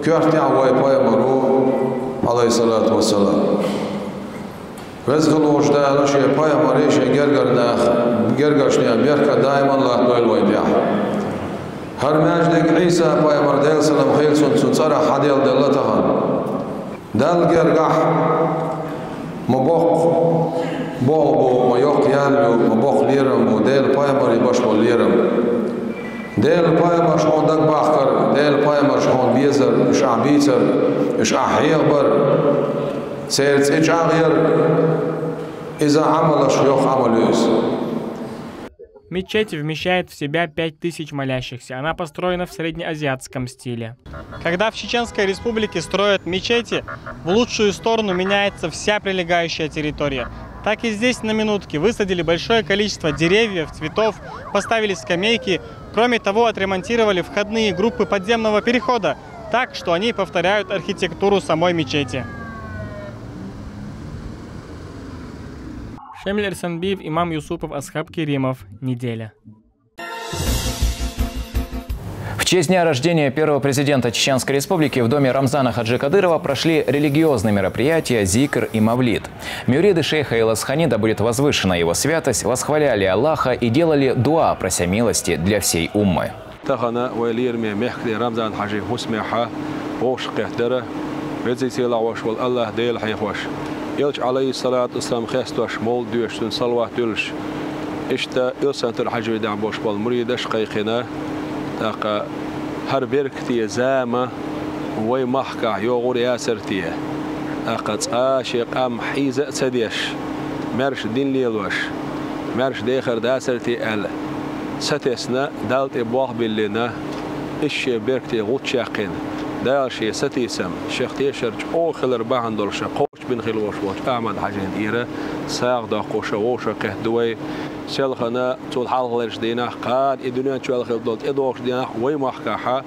Коьртехь вай пайхамар ву, Ӏалайхиссалату вассалам. Веза хилла волчу Дала шен пайхамарийн, шен гергара нах, гергарчу нехан беркат даиман латтадойла вайн тӀехь. ХӀара маьждиг Ӏийса пайхамар, Делан салам хуьлда цунна, цуьнан цӀарах хьаделла делла тахана. Далла гергахь ма боккха болх бу, ма йоккха ял ю, ма боккха лерам бу, Делан пайхамарийн беш болу лерам. Делан пайхамарш хьуна дагабахкар, Делан пайхамарш хьуна безар, уьш ахь бийцар, уьш ахь хьехабар, церан цӀе чӀагӀъяр, иза Ӏамалш йоккха Ӏамал ю иза. Мечеть вмещает в себя пять тысяч молящихся. Она построена в среднеазиатском стиле. Когда в Чеченской Республике строят мечети, в лучшую сторону меняется вся прилегающая территория. Так и здесь на минутке высадили большое количество деревьев, цветов, поставили скамейки. Кроме того, отремонтировали входные группы подземного перехода так, что они повторяют архитектуру самой мечети. Шамиль Эрсанбиев, Имам Юсупов, Асхаб Керимов. Неделя. В честь дня рождения первого президента Чеченской Республики в доме Рамзана Хаджи Кадырова прошли религиозные мероприятия, зикр и мавлид. Мюриды шейха Иласхани, да будет возвышена его святость, восхваляли Аллаха и делали дуа, прося милости для всей уммы. Тахан вай лераме мехкаде Рамзан-Хьажий хӀусамехьа вовшах кхетадара, веза-сийлахь волаш вола Аллахь Дела хьехош, Элча, Ӏалайхи ссалату вассалам, хестош, мовлид доьшуш, цунна салават дуьллуш. Иштта Илсхан-Юртара Хьажий дӀа болаш бола муридаш а кхайкхина, тӀаккха хӀара беркате зама вай махкахь йогӀур яцара те, тӀаккха цкъа шен къам хьийза а ца деш, маьрша дин лелош, маьрша дехар дацара те аьлла, сатесна, Далла тӀе болх биллина, иштта шен беркате гӀулч яьккхина, Дала шен сатийсам, шех тешар чӀогӀа хилар бахьана долуш кхочушбина хилла волаш волчу Ахьмад-Хьажина тӀера сагӀа доккхуш вовшах кхетаду вай. Селхана, цул хьалхалерчу дийнахь, кхана и дуьнен чохь хилла долу тӀедогӀучу дийнахь вай махкахьа,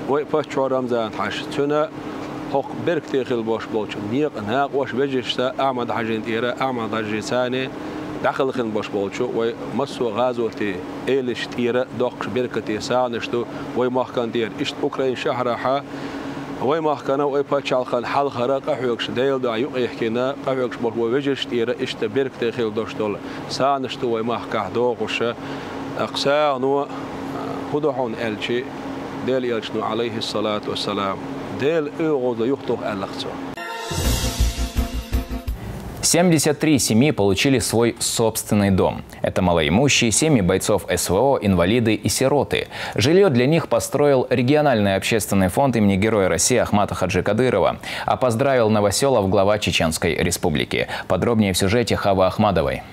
вай паччахьо Рамзан-Хьажа, цуьнан хӀокху беркате хилла болуш болчу некъан накъош, вежаршца Ахьмад-Хьажина тӀера, Ахьмад-Хьажица дӀакхелхина болуш болчу вай массо а гӀазотийн элашна тӀера доккхуш беркате сагӀанаш ду вай махкана тӀера. Иштта Украин шахьарахьа вай махкана, вай пачхьалкхана хьалхара къахьоьгуш, Делан дуьхьа юкъе хӀиттина къахьоьгуш болу вай вежаршна тӀера иштта беркате хилла долуш долу сагӀанаш ду вай махкахь догӀуша. ТӀаккха сагӀано хӀун ду хьуна аьлча, Делан Элчано, Ӏалайхи ссалату вассалам, Делан оьгӀазло юхатоха аьлла-кх цо. Семьдесят три семьи получили свой собственный дом. Это малоимущие, семьи бойцов С В О, инвалиды и сироты. Жильё для них построил региональный общественный фонд имени Героя России Ахмата Хаджи Кадырова. А поздравил новосёлов глава Чеченской Республики. Подробнее в сюжете Хавы Ахмадовой.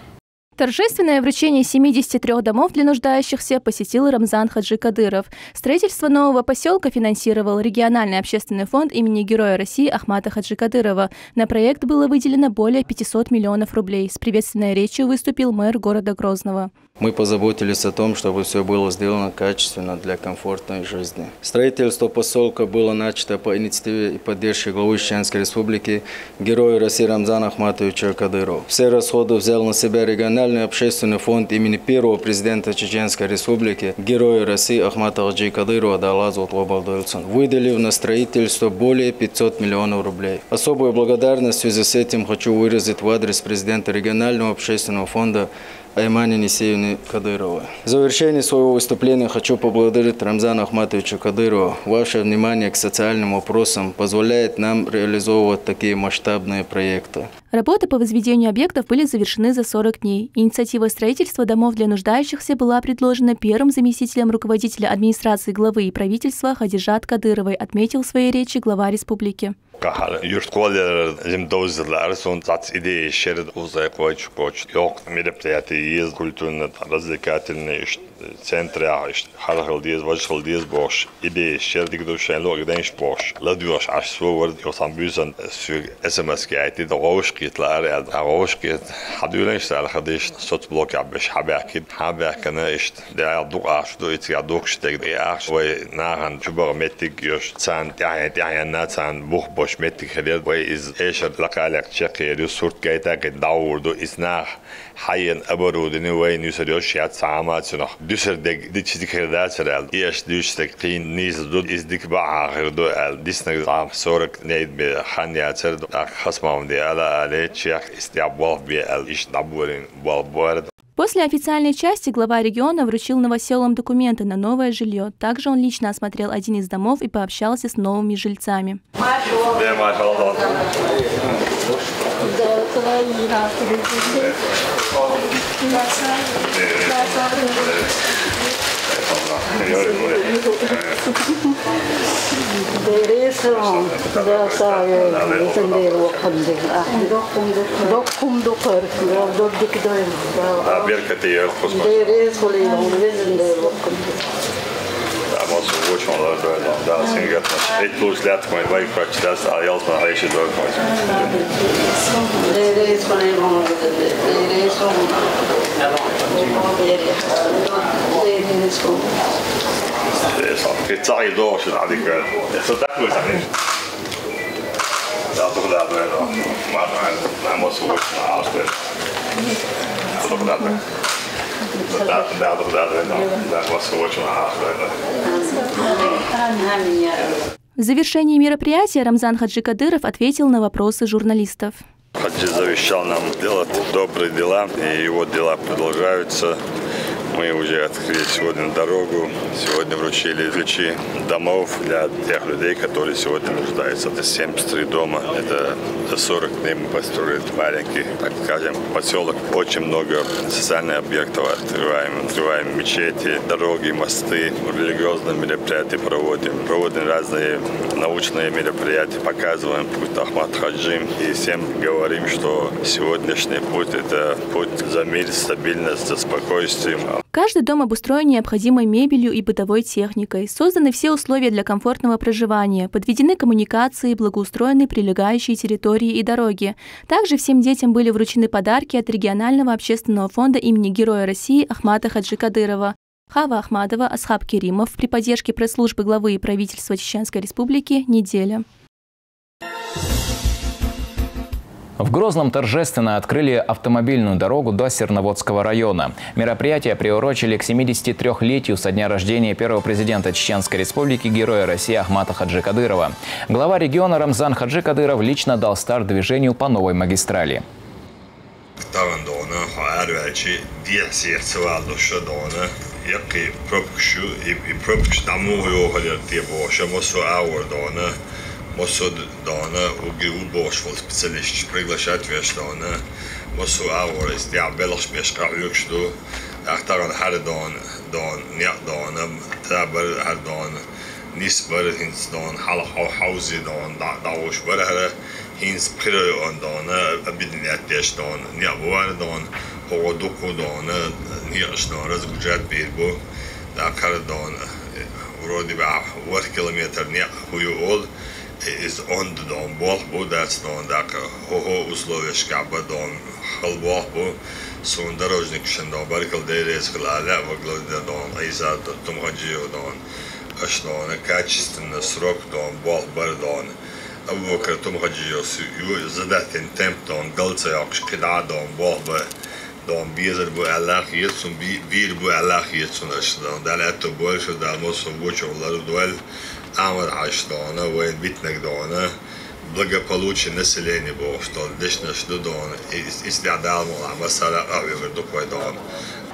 Торжественное вручение семидесяти трёх домов для нуждающихся посетил Рамзан Хаджи Кадыров. Строительство нового посёлка финансировал региональный общественный фонд имени Героя России Ахмата Хаджи Кадырова. На проект было выделено более пятисот миллионов рублей. С приветственной речью выступил мэр города Грозного. Мы позаботились о том, чтобы всё было сделано качественно для комфортной жизни. Строительство посёлка было начато по инициативе и поддержке главы Чеченской Республики, Героя России Рамзана Ахматовича Кадырова. Все расходы взял на себя региональный общественный фонд имени первого президента Чеченской Республики, Героя России Ахмата Хаджи Кадырова, да Аллах за это поблагодарит, выделив на строительство более пятисот миллионов рублей. Особую благодарность в связи с этим хочу выразить в адрес президента регионального общественного фонда Аймани Нисиевны Кадыровой. В завершении своего выступления хочу поблагодарить Рамзана Ахматовича Кадырова. Ваше внимание к социальным вопросам позволяет нам реализовывать такие масштабные проекты. Работы по возведению объектов были завершены за сорок дней. Инициатива строительства домов для нуждающихся была предложена первым заместителем руководителя администрации главы и правительства Хадижат Кадыровой, отметил в своей речи глава республики. Кху юьртахь кхоллар жимма довзийта лаьара суна, цхьацца идеяш яра узай кхойчу кхочу. Йоккха мероприяти еза, культурно-развлекательный, иштта центрехь, иштта хӀара хила деза, важа хила деза бохуш, идеяш яра, дика ду, шайн луъург дайша бохуш. ЛадоьгӀуш Ӏаш со вара, юха цхьана буьйсанна соьга эс эм эс яйтира, вовшахкхета лаьара аьлла. Вовшахкхета, хьан дуьйланаш цара хадийша, соцблокехь берш хьабаьхкира, хьабаьхкина иштта. Дала дукха ахча ду, и цигахь духкуш дерг, и ахча вай нахана чубаха меттиг йолуш, царна тӀаьхьен-тӀаьхьенна, царна бух болуш меттиг хир яра. Вай иза эшар лакхалеккхача чекхъер ю, сурт гайта а кхин дӀагӀур ду. Иза наха хьаена оборудовани вайна юьсур йолуш яц, цхьа а ма цунах. Дуьсур дерг дича дика хир дацара аьлла. И аша дуьйцу стаг кхин нийса ду, иза дика бахьа хир ду аьлла. Диснарг цхьа сорок нейд бен хан яцара, тӀаккха Хасмамаде ала а алий, чех иза тӀехь болх бе аьлла, иштта дӀаболийна болх бора. После официальной части глава региона вручил новосёлам документы на новое жильё. Также он лично осмотрел один из домов и пообщался с новыми жильцами. Дерриса, да, са, э, зиндер вокханди. Доккум дукхар, да, доддик дой, да. А беркате йохус. Дерриса, зиндер вокханди. Да, мос вочон ла дой, да, да, сингат. Эт луч лят мой вай квач дас, а ялс на айши дой квач. Дерриса, Интересно. Кицай дошен адика. Со такой сами. Да, то да, да, да. Мама, мама слушна, а что? Да, да, да, да, да, да. Да, вот слушна, а что? В завершении мероприятия Рамзан Хаджи Кадыров ответил на вопросы журналистов. Хаджи завещал нам делать добрые дела, и его дела продолжаются. Мы уже открыли сегодня дорогу, сегодня вручили ключи домов для тех людей, которые сегодня нуждаются. Это семьдесят три дома, это за сорок дней мы построили маленький, так скажем, поселок. Очень много социальных объектов открываем. Открываем мечети, дороги, мосты, религиозные мероприятия проводим. Проводим разные научные мероприятия, показываем путь Ахмат Хаджи. И всем говорим, что сегодняшний путь — это путь за мир, стабильность, за спокойствие. Каждый дом обустроен необходимой мебелью и бытовой техникой. Созданы все условия для комфортного проживания. Подведены коммуникации, благоустроены прилегающие территории и дороги. Также всем детям были вручены подарки от регионального общественного фонда имени Героя России Ахмата Хаджи Кадырова. Хава Ахмадова, Асхаб Керимов. При поддержке пресс-службы главы и правительства Чеченской Республики. Неделя. В Грозном торжественно открыли автомобильную дорогу до Серноводского района. Мероприятие приурочили к семидесятитрёхлетию со дня рождения первого президента Чеченской Республики, Героя России Ахмата Хаджи Кадырова. Глава региона Рамзан Хаджи Кадыров лично дал старт движению по новой магистрали. Тахан дона, хьо арваьлчи, дехьа сех ца валлуша дона, яккхий пробкаш ю, и, и пробкаш дӀа муха йохалера те бохуша, массо а агӀор дона, массо а дона, уги у бохуш волу специалисташ приглашать веш дона, массо а агӀор иза тӀехь белхаш беш къахьоьгуш ду, тӀаккха тахан хьара дона, дона, некъ дона, та бара хьара дона, нис бара хӀинца дона, хьалха хьо-, хьовзе дона, дӀа-, дӀагӀуш бара хьара, хӀинца пхи район дона, объединять деш дона, некъ бу вара дона, хӀокхо дуккха дона, некъаш дона, разгружать бийр бу, даккхара дона, вроде бы, ворхӀ километр некъ хӀу ю олу, иза онда дона болх бу, дац дона, даккха хӀо-хӀо условияшкахь бан дона хала болх бу, суна дорожникашна дона баркалла, Дела реза хила ала лаьа, ваглавдина дона, Ӏийса Тумхаджиев дона, аша дона, качественно срок дона, болх бара дона. Абу-Бакар Тумхаджиевс ю задатин темп дона, гал ца йоккхуш, кхидӀа а дона, болх бан дона, безар бу аьлла а хета суна, би-, бийр бу аьлла а хета суна аша дона. Дала аьтто бойла шу, Дала массо а вочух лардойла, Ахьмад-Хьаьжас дона, вайна битинарг дона, благополучие населения бохуш долу дешнаш ду дона, и, и, и Дала мукъалахь массара а къахьоьгур ду кхой дона.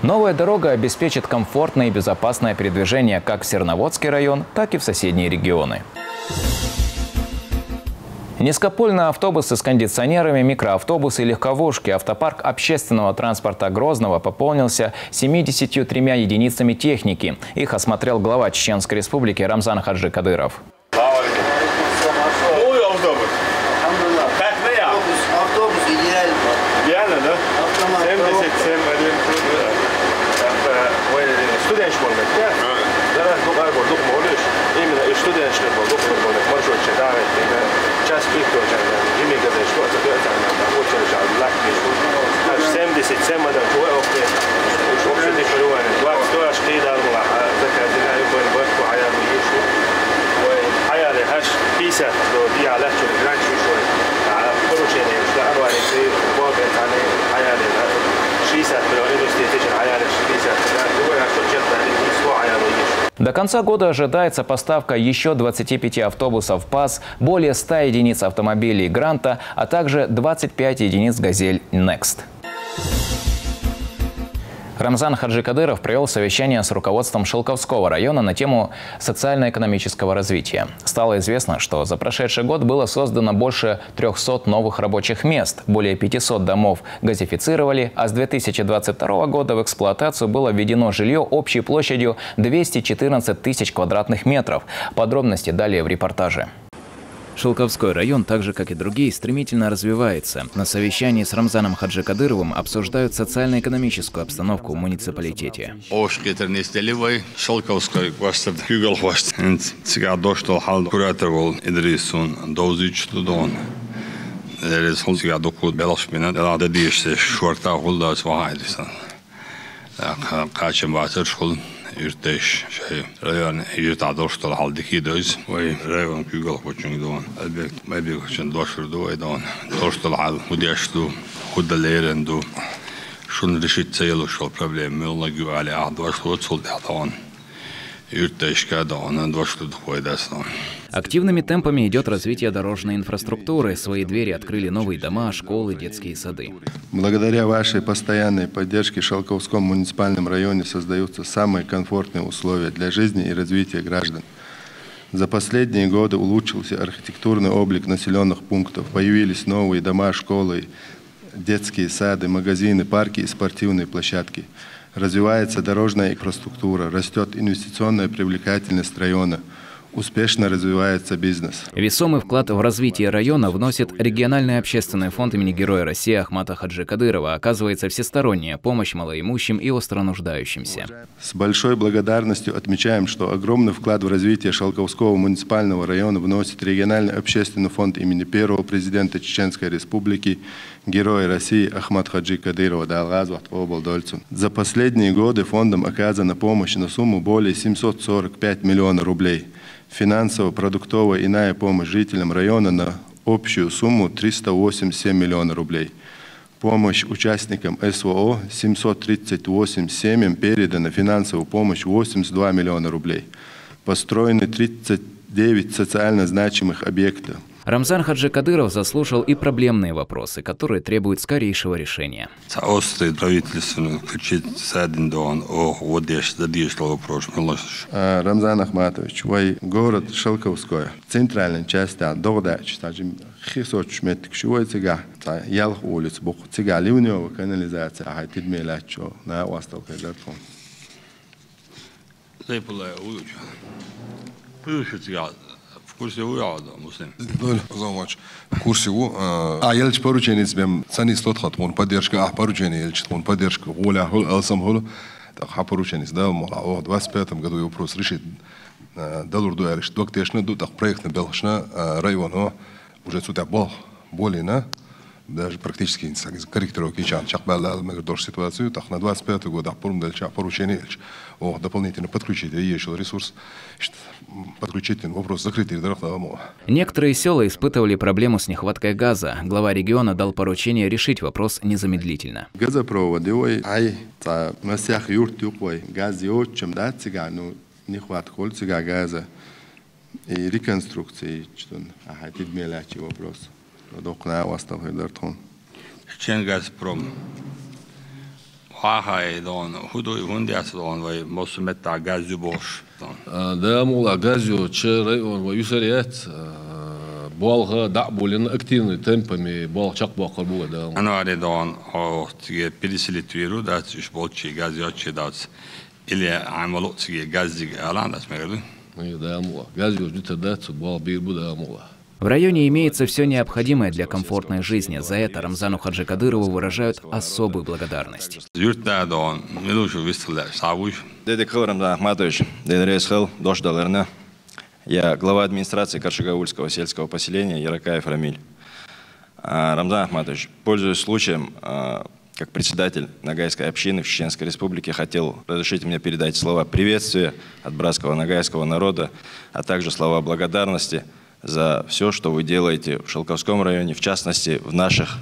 Новая дорога обеспечит комфортное и безопасное передвижение как в Серноводский район, так и в соседние регионы. Низкопольные автобусы с кондиционерами, микроавтобусы и легковушки. Автопарк общественного транспорта Грозного пополнился семидесятью тремя единицами техники. Их осмотрел глава Чеченской Республики Рамзан Хаджи Кадыров. Ой, автобус. Как вы, я? Автобус, автобус идеально. Идеально, да? Автомат, семьдесят семь, коробка. Один, да. Так, э, вы студентиш болу мегар, да? Да. Зараз дукха болу, дукха болу. Именно и студентиш болу, дукха болу. Маршрутче, да, именно час пик тоже, да. Жимми газет, что это, очередь, а, лак, аж семьдесят семь адам, чего, окей. Уж вообще не понимаю. Двадцать сто аж кидал, а, заказ, да, и был, был, а я не ищу. Ой, а я не, аж пятьдесят, до, я легче, раньше ещё. А, поручение, что, а, говорит, ты, вот, это, они, а я не, да. Шестьдесят миллион инвестиций, а я не, шестьдесят, да, другой, а что, честно, не сто, а я не ищу. До конца года ожидается поставка ещё двадцати пяти автобусов ПАЗ, более ста единиц автомобилей Гранта, а также двадцать пять единиц Газель Next. Рамзан Хаджи Кадыров провел совещание с руководством Шелковского района на тему социально-экономического развития. Стало известно, что за прошедший год было создано больше трёхсот новых рабочих мест, более пятисот домов газифицировали, а с две тысячи двадцать второго года в эксплуатацию было введено жильё общей площадью двести четырнадцать тысяч квадратных метров. Подробности далее в репортаже. Шелковской район, так же как и другие, стремительно развивается. На совещании с Рамзаном Хаджи Кадыровым обсуждают социально-экономическую обстановку в муниципалитете. Ош китер нестели вай Шелковской гостер кюгел хвашт. Цигар доштол хал куратор вол Идрисун довзич тудон. Эрес хол цигар докуд белаш бина дала дадиш шорта хулдас вахайдисан. Качем ватер школ юртеш шай район юрта доштол хал дики дойс. Вай район кюгел хочун дон. Объект мобил хочун дошур ду вай дон. Доштол хал худяш ду, худалерен ду. Шун решить целу шол проблем. Мелна гюали а дошло цул дон. Юртешка дон, дошло духой дас дон. Активными темпами идёт развитие дорожной инфраструктуры. Свои двери открыли новые дома, школы, детские сады. Благодаря вашей постоянной поддержке в Шелковском муниципальном районе создаются самые комфортные условия для жизни и развития граждан. За последние годы улучшился архитектурный облик населённых пунктов, появились новые дома, школы, детские сады, магазины, парки и спортивные площадки. Развивается дорожная инфраструктура, растёт инвестиционная привлекательность района, успешно развивается бизнес. Весомый вклад в развитие района вносит региональный общественный фонд имени Героя России Ахмата Хаджи Кадырова. Оказывается всесторонняя помощь малоимущим и остро нуждающимся. С большой благодарностью отмечаем, что огромный вклад в развитие Шелковского муниципального района вносит региональный общественный фонд имени первого президента Чеченской Республики, Героя России Ахмат Хаджи Кадырова, Дала гӀазот къобал долда цун. За последние годы фондом оказана помощь на сумму более семьсот сорок пять миллиона рублей. Финансово-продуктовая иная помощь жителям района на общую сумму триста восемьдесят семь миллиона рублей. Помощь участникам С В О: семьсот тридцать восемь семьям передана финансовая помощь восемьдесят два миллиона рублей. Построены тридцать девять социально значимых объектов. Рамзан Хаджи Кадыров заслушал и проблемные вопросы, которые требуют скорейшего решения. Ца осты правительству включить садин дон, о, вот деш, задеш вопрос, милош. А, Рамзан Ахматович, вай город Шелковское, центральная часть, да, догдач, таджим хисоч метик шивой цига, ца ялх улиц бух, цига ливнёва канализация, ахай тидмелачо, на вастал кайдартхун. Зайпулай уюча. Уюча цига. В курсе ву яда, Муслим? Доль, Замач. В курсе ву, а, а, елч поручениц бем, цани стот хат, хун поддержка, а, поручение елч, хун поддержка, гуля хул, алсам хул. Так, ха поручениц, да, мол, а, о, в двадцать пятом году вопрос решить. А, далур дуя решить, док тешна, ду, так, проектный белшна, а, районо, уже цу тя бал болина, даже практически корректировки чан чакбалла мегар дош ситуацию, так на двадцать пятый год ахпурум дальча поручение эльч. О, дополнительно подключить, ещё ресурс, ш-, подключить, вопрос закрытый, дарах, да, мо. Некоторые села испытывали проблему с нехваткой газа. Глава региона дал поручение решить вопрос незамедлительно. Газопроводы, ой, ай, ца, на всех юрт юкой, газ йочем, да, цига, ну, нехватка, коль цига газа. И реконструкция, что, ага, тидмелячий вопрос. Докна вастал хедартхун. Чечен Газпром. Вахай дон, худой гундяс дон, вай мосу метта газ ю бош дон. А, да, мула газ ю, че район, вай юсарият, а, болга, да, болин активными темпами, болг чак бакар була, да. Январе дон, о, тиге переселить виру, да, циш болчи, газ ю чи, да, или амалу тиге газ диге, алан, да, смегали. Ну, да, мула. Газ ю, дита, да, цу болг бир бу, да, мула. В районе имеется всё необходимое для комфортной жизни. За это Рамзану Хаджи Кадырову выражают особую благодарность. Юртда дон, милушу вистла савуш. Деде Кыл Рамзан Ахматович, деде Рейс Кыл, дош даларна. Я глава администрации Каршигаульского сельского поселения Яракаев Рамиль. А, Рамзан Ахматович, пользуясь случаем, а, как председатель ногайской общины в Чеченской Республике, хотел разрешить мне передать слова приветствия от братского ногайского народа, а также слова благодарности за всё, что вы делаете в Шелковском районе, в частности, в наших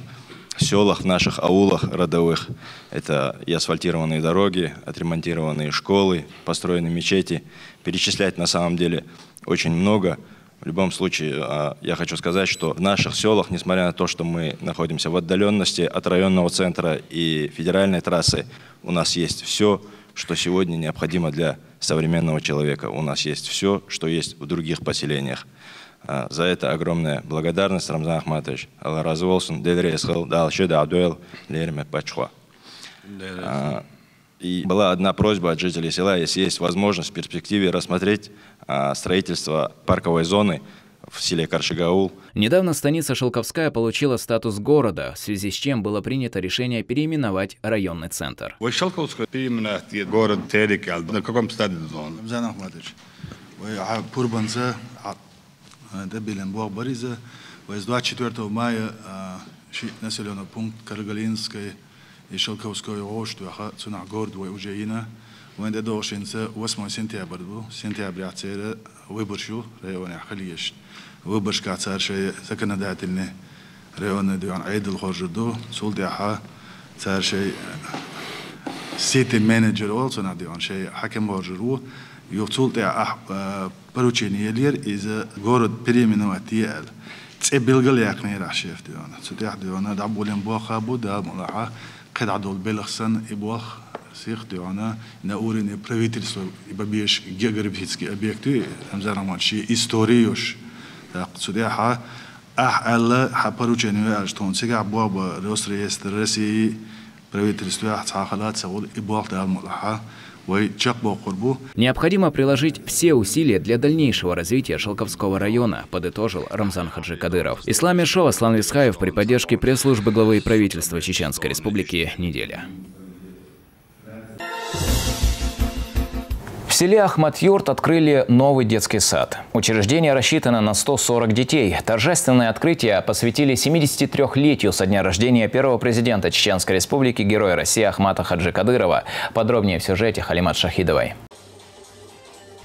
сёлах, в наших аулах родовых. Это и асфальтированные дороги, отремонтированные школы, построенные мечети. Перечислять на самом деле очень много. В любом случае, а, я хочу сказать, что в наших селах, несмотря на то, что мы находимся в отдаленности от районного центра и федеральной трассы, у нас есть все, что сегодня необходимо для современного человека. У нас есть все, что есть в других поселениях. А, за это огромная благодарность, Рамзан Ахматович. Алла разы болсын, Дел рази къыл, Дал ши да дуэл, лерме пачхва. А, И была одна просьба от жителей села, если есть возможность в перспективе рассмотреть, а, строительство парковой зоны в селе Каршигаул. Недавно станица Шелковская получила статус города, в связи с чем было принято решение переименовать районный центр. Вай Шелковская переименовать город Терек, а на каком стадии он? Рамзан Ахматович, вай, а, пурбанца, а, Э, да, билен блог бариза. Вай с двадцать четвёртого мая, а, ши населённый пункт Карагалинской и Шелковской гъош туха, цунах город вай уже ина. Вайн да дошинца восьмое сентябрь бу, сентябрь цера выборщу районе халиеш. Выборщка цар шей законодательный районный диван айдл хоржуду, цул тяха цар шей, э, city manager ол цунах диван шей хаким хоржуру. Юх цул тяха, а, э, поручение лир из город переименовать ял. Цӏе белгал яхнера шеф дивана. Цу тяха дивана да болен боха бу да мулаха. Кеда дол белхсан и бох сих дивана на уровне правительства и бабеш географический объекты, Рамзан Ахматович, историюш. Так, цу тяха, ах, Алла, ха поручение аж тон цигах боба Росреестр России, правительство ах цахалат сагул и бох да мулаха. Вай чак бо къурбу. Необходимо приложить все усилия для дальнейшего развития Шелковского района, подытожил Рамзан Хаджи Кадыров. Ислам Ершов, Аслан Висхаев при поддержке пресс-службы главы и правительства Чеченской Республики «Неделя». В селе Ахмат-Юрт открыли новый детский сад. Учреждение рассчитано на сто сорок детей. Торжественное открытие посвятили семидесятитрёхлетию со дня рождения первого президента Чеченской Республики, Героя России Ахмата Хаджи Кадырова. Подробнее в сюжете Халимат Шахидовой.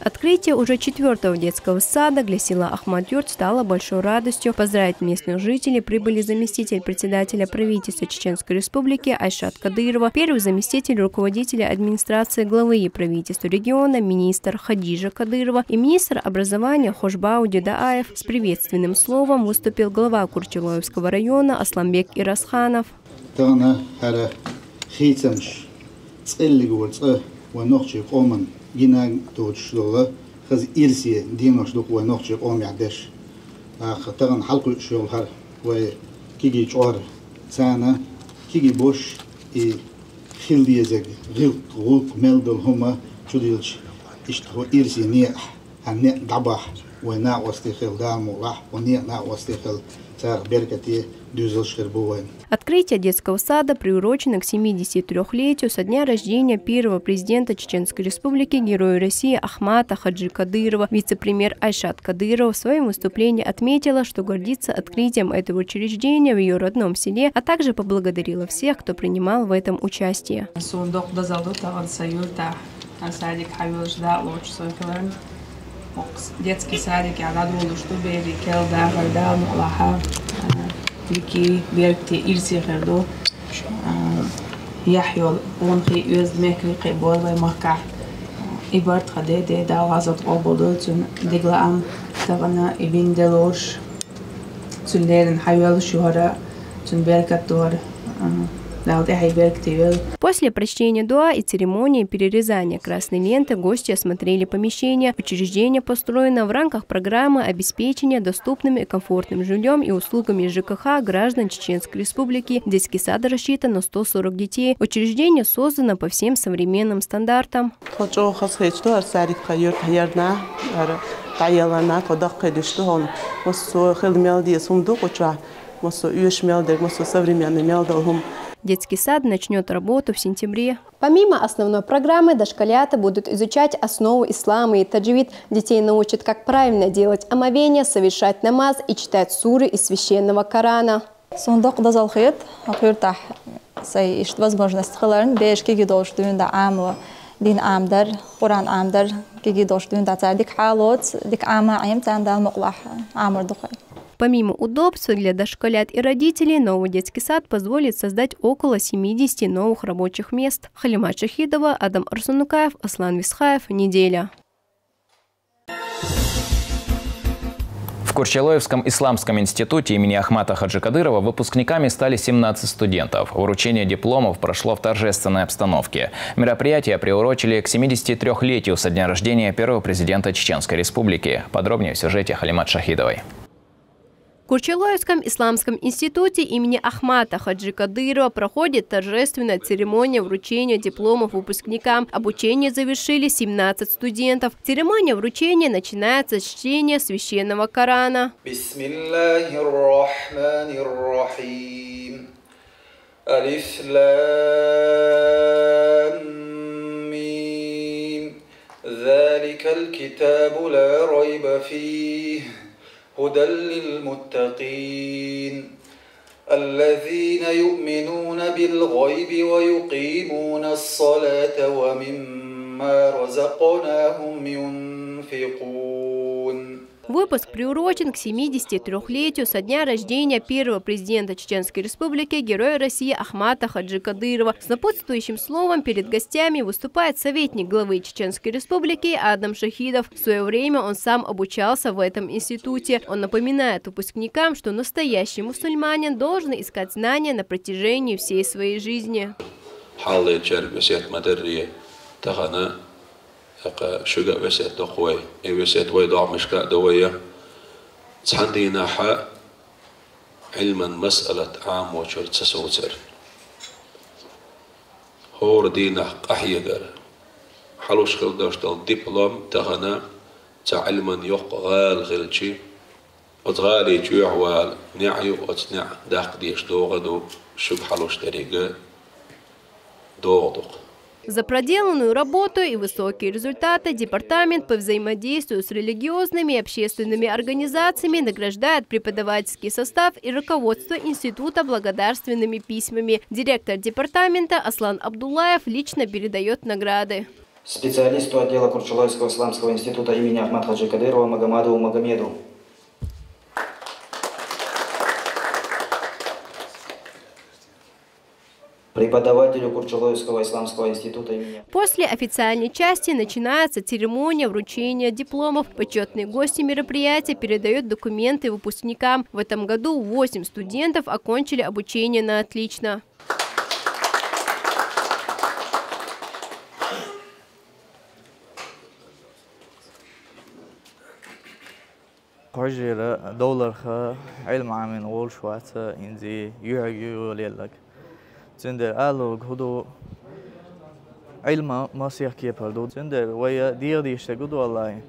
Открытие уже четвёртого детского сада для села Ахмат-Юрт стало большой радостью. Поздравить местных жителей прибыли заместитель председателя правительства Чеченской Республики Айшат Кадырова, первый заместитель руководителя администрации главы и правительства региона, министр Хадижа Кадырова и министр образования Хошбау Дедаев. С приветственным словом выступил глава Курчалоевского района Асланбек Ирасханов. Тагъна хара хийцамш цӏеллиг вар цӏа ва нохчи къоман гинаг тохуш дола, хаз ирсе динош дук ва нохчи къом ядеш. Ах, тагъна халкъу шол хар вай киги чӏор цана, киги бош и хил дезег гилк гулк мел дол хума чудилч ишт хо ирсе не а не дабах вай на ости хил да мулах, ва не на ости хил цар беркати дюзел шхир бу вай. Открытие детского сада приурочено к семидесятитрёхлетию со дня рождения первого президента Чеченской Республики, Героя России Ахмата Хаджи Кадырова. Вице-премьер Айшат Кадырова в своем выступлении отметила, что гордится открытием этого учреждения в её родном селе, а также поблагодарила всех, кто принимал в этом участие. Сундук дазалду тагъан саюта, а садик хавилж да лоч сойхлан. Детский садик я да дулуш ду бери кел да гъар да мулаха. Вики беркти ирси херду. Яхь йол, он хи, оьзд мехкви хи, бор вай махка. И барт ха де, де, да, гъазот къобулду, цун дигла ам, тагъана, и вин де лош. Цун лерин хавел шугъара, цун беркат дор, дал тяхи беркти вел. После прочтения дуа и церемонии перерезания красной ленты гости осмотрели помещение. Учреждение построено в рамках программы обеспечения доступным и комфортным жильем и услугами Ж К Х граждан Чеченской Республики. Детский сад рассчитан на сто сорок детей. Учреждение создано по всем современным стандартам. Тхо чӏо хас хечту ар сарик ка юрт хьярна, ар таялана, тхо дахкъедушту хьон. Массо хил мел диес хум ду къуча, массо уьш мел дег, массо современный мел дал хум. Детский сад начнёт работу в сентябре. Помимо основной программы, дошколята будут изучать основу ислама и таджвид. Детей научат, как правильно делать омовение, совершать намаз и читать суры из священного Корана. Сундук дазал хет, хиртах сай ишт возможность хиларн, беш киги долш дуйнда амла, дин амдар, Къуран амдар, киги долш дуйнда ца дик халоц, дик ама ам цан дал мукълах амр духай. Помимо удобства для дошколят и родителей, новый детский сад позволит создать около семидесяти новых рабочих мест. Халимат Шахидова, Адам Арсунукаев, Аслан Висхаев, «Неделя». В Курчалоевском исламском институте имени Ахмата Хаджи Кадырова выпускниками стали семнадцать студентов. Вручение дипломов прошло в торжественной обстановке. Мероприятие приурочили к семидесятитрёхлетию со дня рождения первого президента Чеченской Республики. Подробнее в сюжете Халимат Шахидовой. В Курчалоевском исламском институте имени Ахмата Хаджи Кадырова проходит торжественная церемония вручения дипломов выпускникам. Обучение завершили семнадцать студентов. Церемония вручения начинается с чтения священного Корана. بسم الله الرحمن الرحيم. ألف لام ميم. ذلك الكتاب لا ريب فيه. هدى للمتقين. الذين يؤمنون بالغيب ويقيمون الصلاة ومما رزقناهم ينفقون. Выпуск приурочен к семидесятитрёхлетию со дня рождения первого президента Чеченской Республики, Героя России Ахмата Хаджи Кадырова. С напутствующим словом перед гостями выступает советник главы Чеченской Республики Адам Шахидов. В своё время он сам обучался в этом институте. Он напоминает выпускникам, что настоящий мусульманин должен искать знания на протяжении всей своей жизни. Хьаллачар весет ма дарра, тахана, яка шуга весет дохуй, и весет вай догмашка довая. Цхьан дийнахьа Ӏилман масъалат Ӏамочур ца совцар. ХӀора дийнахьа къахьегар. Хьалуш хила долаш дола диплом тахана цхьа Ӏилман йоккха гӀала хилча, оцу гӀали чу вала неӀ ю, оцу неӀ даккха дезаш догӀа ду, шуга хьалуш деррига догӀа ду-кх. За проделанную работу и высокие результаты Департамент по взаимодействию с религиозными и общественными организациями награждает преподавательский состав и руководство института благодарственными письмами. Директор департамента Аслан Абдуллаев лично передаёт награды. Специалисту отдела Курчалоевского исламского института имени Ахмад Хаджи Кадырова Магомадову Магомеду. Преподавателю Курчалоевского исламского института имени. После официальной части начинается церемония вручения дипломов. Почётные гости мероприятия передают документы выпускникам. В этом году восемь студентов окончили обучение на отлично. Хьожера довларха Ӏилма Ӏамина волуш вац инзи юьхьиг йолаелларг. Цундела аллалург хӀун ду? Ӏилма масех кепара ду. Цундела вай дегӀадийша дерг хӀун ду аьлча,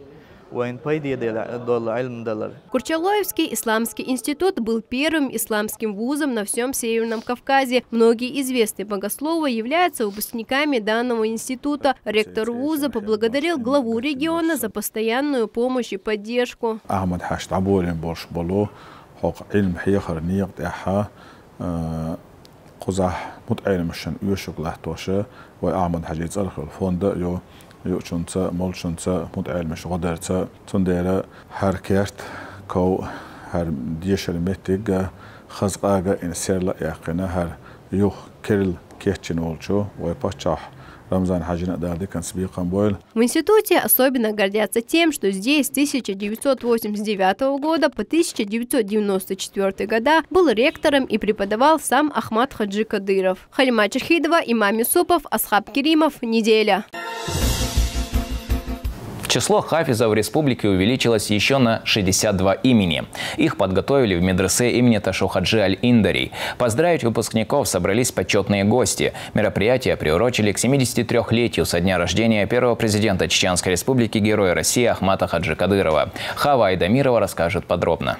вайна пайде дела-, долу Ӏилма далар. Курчалоевский исламский институт был первым исламским вузом на всём Северном Кавказе. Многие известные богословы являются выпускниками данного института. Ректор вуза поблагодарил главу региона за постоянную помощь и поддержку. Ахьмад-Хьаьжа дӀаболийна болуш болу хӀокху Ӏилма хьехаран некъа тӀехь, а, кхузахь мутаӀеламашна оьшург латтош, вай Ахьмад-Хьаьжин цӀарах йолу фонд а ю, юучунца, молчунца, мутаӀеламаша гӀо дарца. Цундела хӀара керт, ков, хӀара дешаран меттиг а, хаза къага а, и серла а яьккхина, хӀара юха керла кечйина волчу вай паччахьа Рамзан-Хьаьжина а Дала диканца бекхам бойла. В институте особенно гордятся тем, что здесь с тысяча девятьсот восемьдесят девятого года по тысяча девятьсот девяносто четвёртый года был ректором и преподавал сам Ахмад Хаджи Кадыров. Халимат Шахидова, Имам Юсупов, Асхаб Керимов. Неделя. Число хафизов в республике увеличилось ещё на шестьдесят два имени. Их подготовили в медресе имени Ташу Хаджи Аль-Индари. Поздравить выпускников собрались почётные гости. Мероприятие приурочили к семидесятитрёхлетию со дня рождения первого президента Чеченской Республики, Героя России Ахмата Хаджи Кадырова. Хава Айдамирова расскажет подробно.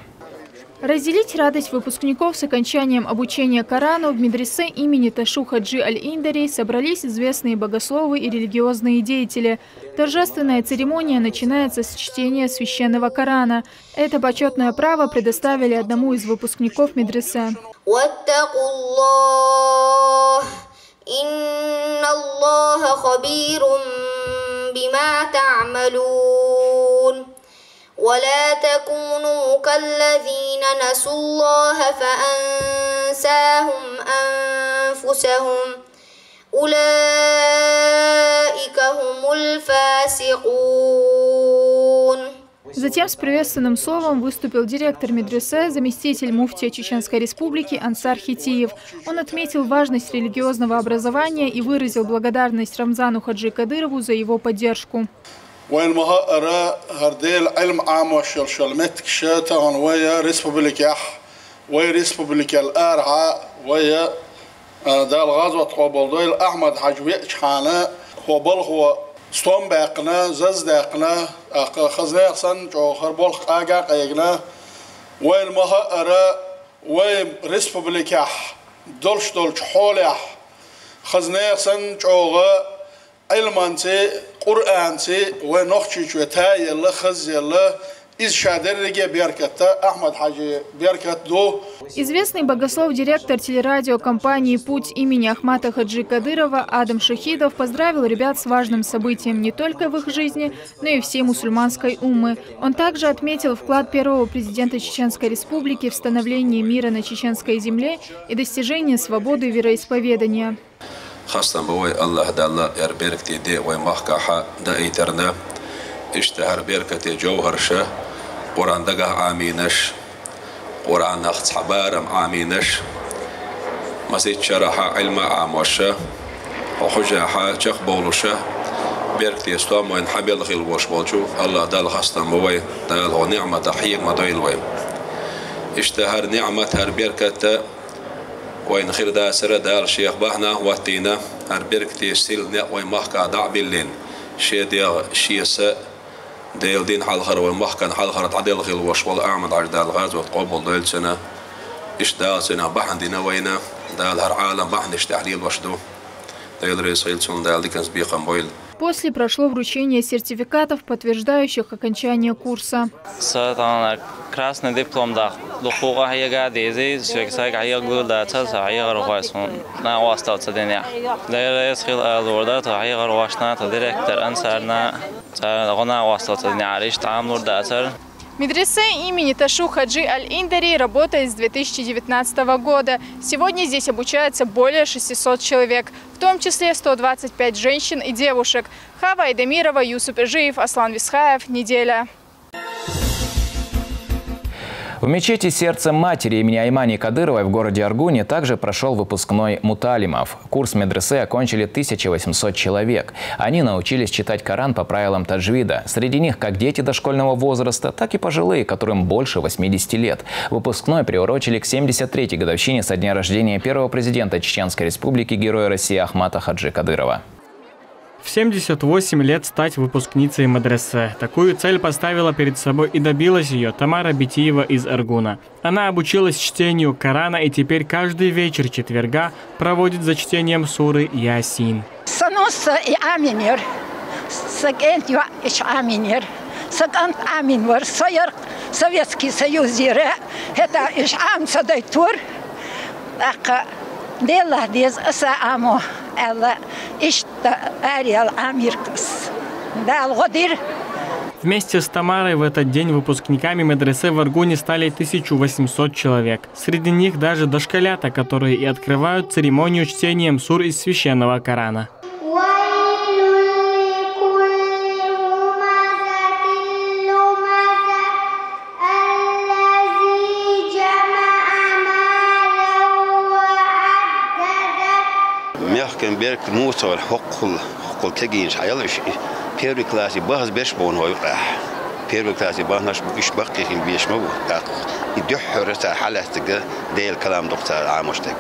Разделить радость выпускников с окончанием обучения Корану в медресе имени Ташу Хаджи Аль-Индари собрались известные богословы и религиозные деятели. Торжественная церемония начинается с чтения священного Корана. Это почётное право предоставили одному из выпускников медресе. واتقوا الله إن الله خبير بما تعملون ولا تكونوا كالذين نسوا الله فأنساهم أنفسهم أولئك هم الفاسقون. Затем с приветственным словом выступил директор медресе, заместитель муфтия Чеченской Республики Ансар Хитиев. Он отметил важность религиозного образования и выразил благодарность Рамзану Хаджи Кадырову за его поддержку. Вайн ма хаара, хӀара Делан Ӏилма Ӏамош йолу шал меттигаш тахана вай республикехь, вай республикел арахьа, вай, а, Дала гӀазот къобалдойла, Ахьмад-Хьаьжа веача хьана, хӀо балхо стом баьккхина, заз даьккхина, тӀаккха хазнех санна чӀогӀа хӀара болх къага а къегина. Вайн ма хаара, вай республикехь долуш долчу хьолехь хазнех санна чӀогӀа Ӏилманций, Къуръанций вай Нохчийчоь таелла, хазъелла, иза ша дерриге а беркатта, Ахьмад-Хьаьжин беркат ду. Известный богослов, директор телерадиокомпании «Путь» имени Ахмата Хаджи Кадырова Адам Шахидов поздравил ребят с важным событием не только в их жизни, но и всей мусульманской уммы. Он также отметил вклад первого президента Чеченской Республики в становление мира на чеченской земле и достижение свободы вероисповедания. Хастам бу вай АллахӀ Далла хӀара беркате де вай махкахьа даийтарна. Иштта хӀара беркате жовхӀарша, Къуръан дагахь Ӏамийнаш, Къуръанах цхьа барам Ӏамийнаш, масийтта шарахьа Ӏилма Ӏамоша, хьо хьужахьа чекхбовлуша, беркате стом вайна хьабелла хила волуш болчу АллахӀ Далла хастам бу вай, Дала хӀо ниӀматах хьега ма дойла вай. Иштта хӀара ниӀмат, хӀара беркат вайна хир дацара, Дала Шех бахьана хӀоттийна, хӀара беркате сийлахь некъ вай махкахь дӀа а биллина, шен дегӀ, шен са, Делан дин хьалхара, вай махкан хьалхара дӀаделла хила волуш волу Ахьмад-Хьаьжа, Дала гӀазот къобалдойла цуьнан. Иштта Дала цуьнан бахьана дина вайна, Дала хӀара Ӏалам бахьанаш тӀехь лелош ду. Дела реза хила цунна, Дала диканца бекхам бойла. После прошло вручение сертификатов, подтверждающих окончание курса. Са тахана красный диплом даха дукха къахьега дезий, соьга сайга хьегар дацара, сан хьегар хой суна накъосталла ца динехь. Дела реза хила ала лур дара тхан хьегархошна, тхан директор Ансарна, царна гӀо накъосталла ца динехь, иштта Ӏамалур дацара. Медресе имени Ташу Хаджи Аль-Индари работает с две тысячи девятнадцатого года. Сегодня здесь обучается более шестисот человек, в том числе сто двадцать пять женщин и девушек. Хава Айдамирова, Юсуп Эжиев, Аслан Висхаев. Неделя. В мечети «Сердце матери» имени Аймани Кадыровой в городе Аргуне также прошёл выпускной муталимов. Курс медресе окончили тысяча восемьсот человек. Они научились читать Коран по правилам таджвида. Среди них как дети дошкольного возраста, так и пожилые, которым больше восьмидесяти лет. Выпускной приурочили к семьдесят третьей годовщине со дня рождения первого президента Чеченской Республики, Героя России Ахмата Хаджи Кадырова. В семьдесят восемь лет стать выпускницей медресе. Такую цель поставила перед собой и добилась её Тамара Битиева из Аргуна. Она обучилась чтению Корана и теперь каждый вечер четверга проводит за чтением суры Ясин. Сан уьш и Ӏамийнера, сан кӀентан йоӀ иш Ӏамийнера, сан кӀант Ӏамийна вара, со яра Советский Союзера, хӀета иш Ӏама ца дайтора. ТӀаккха Делахь деза аса Ӏамо аьлла, иштта араяьлла Ӏамийра ас. Дала гӀо дира. Вместе с Тамарой в этот день выпускниками медресе в Аргуне стали тысяча восемьсот человек. Среди них даже дошколята, которые и открывают церемонию чтением сур из Священного Корана. ويل لكل همزة لمزة الذي جمع مالا وعدده. Мехкан беркат муха ца вара, хӀоккхул, хӀоккхул кегийнаш хьаяла уьш. Первый классе бахаза берш бу хӀокху юкъахь. Первый классе баханарш бу, уьш баккхий хин беш ма бу. ТӀаккха и дуьххьара цара хьалаьцнарг Делан калам ду-кх цара Ӏамош дерг.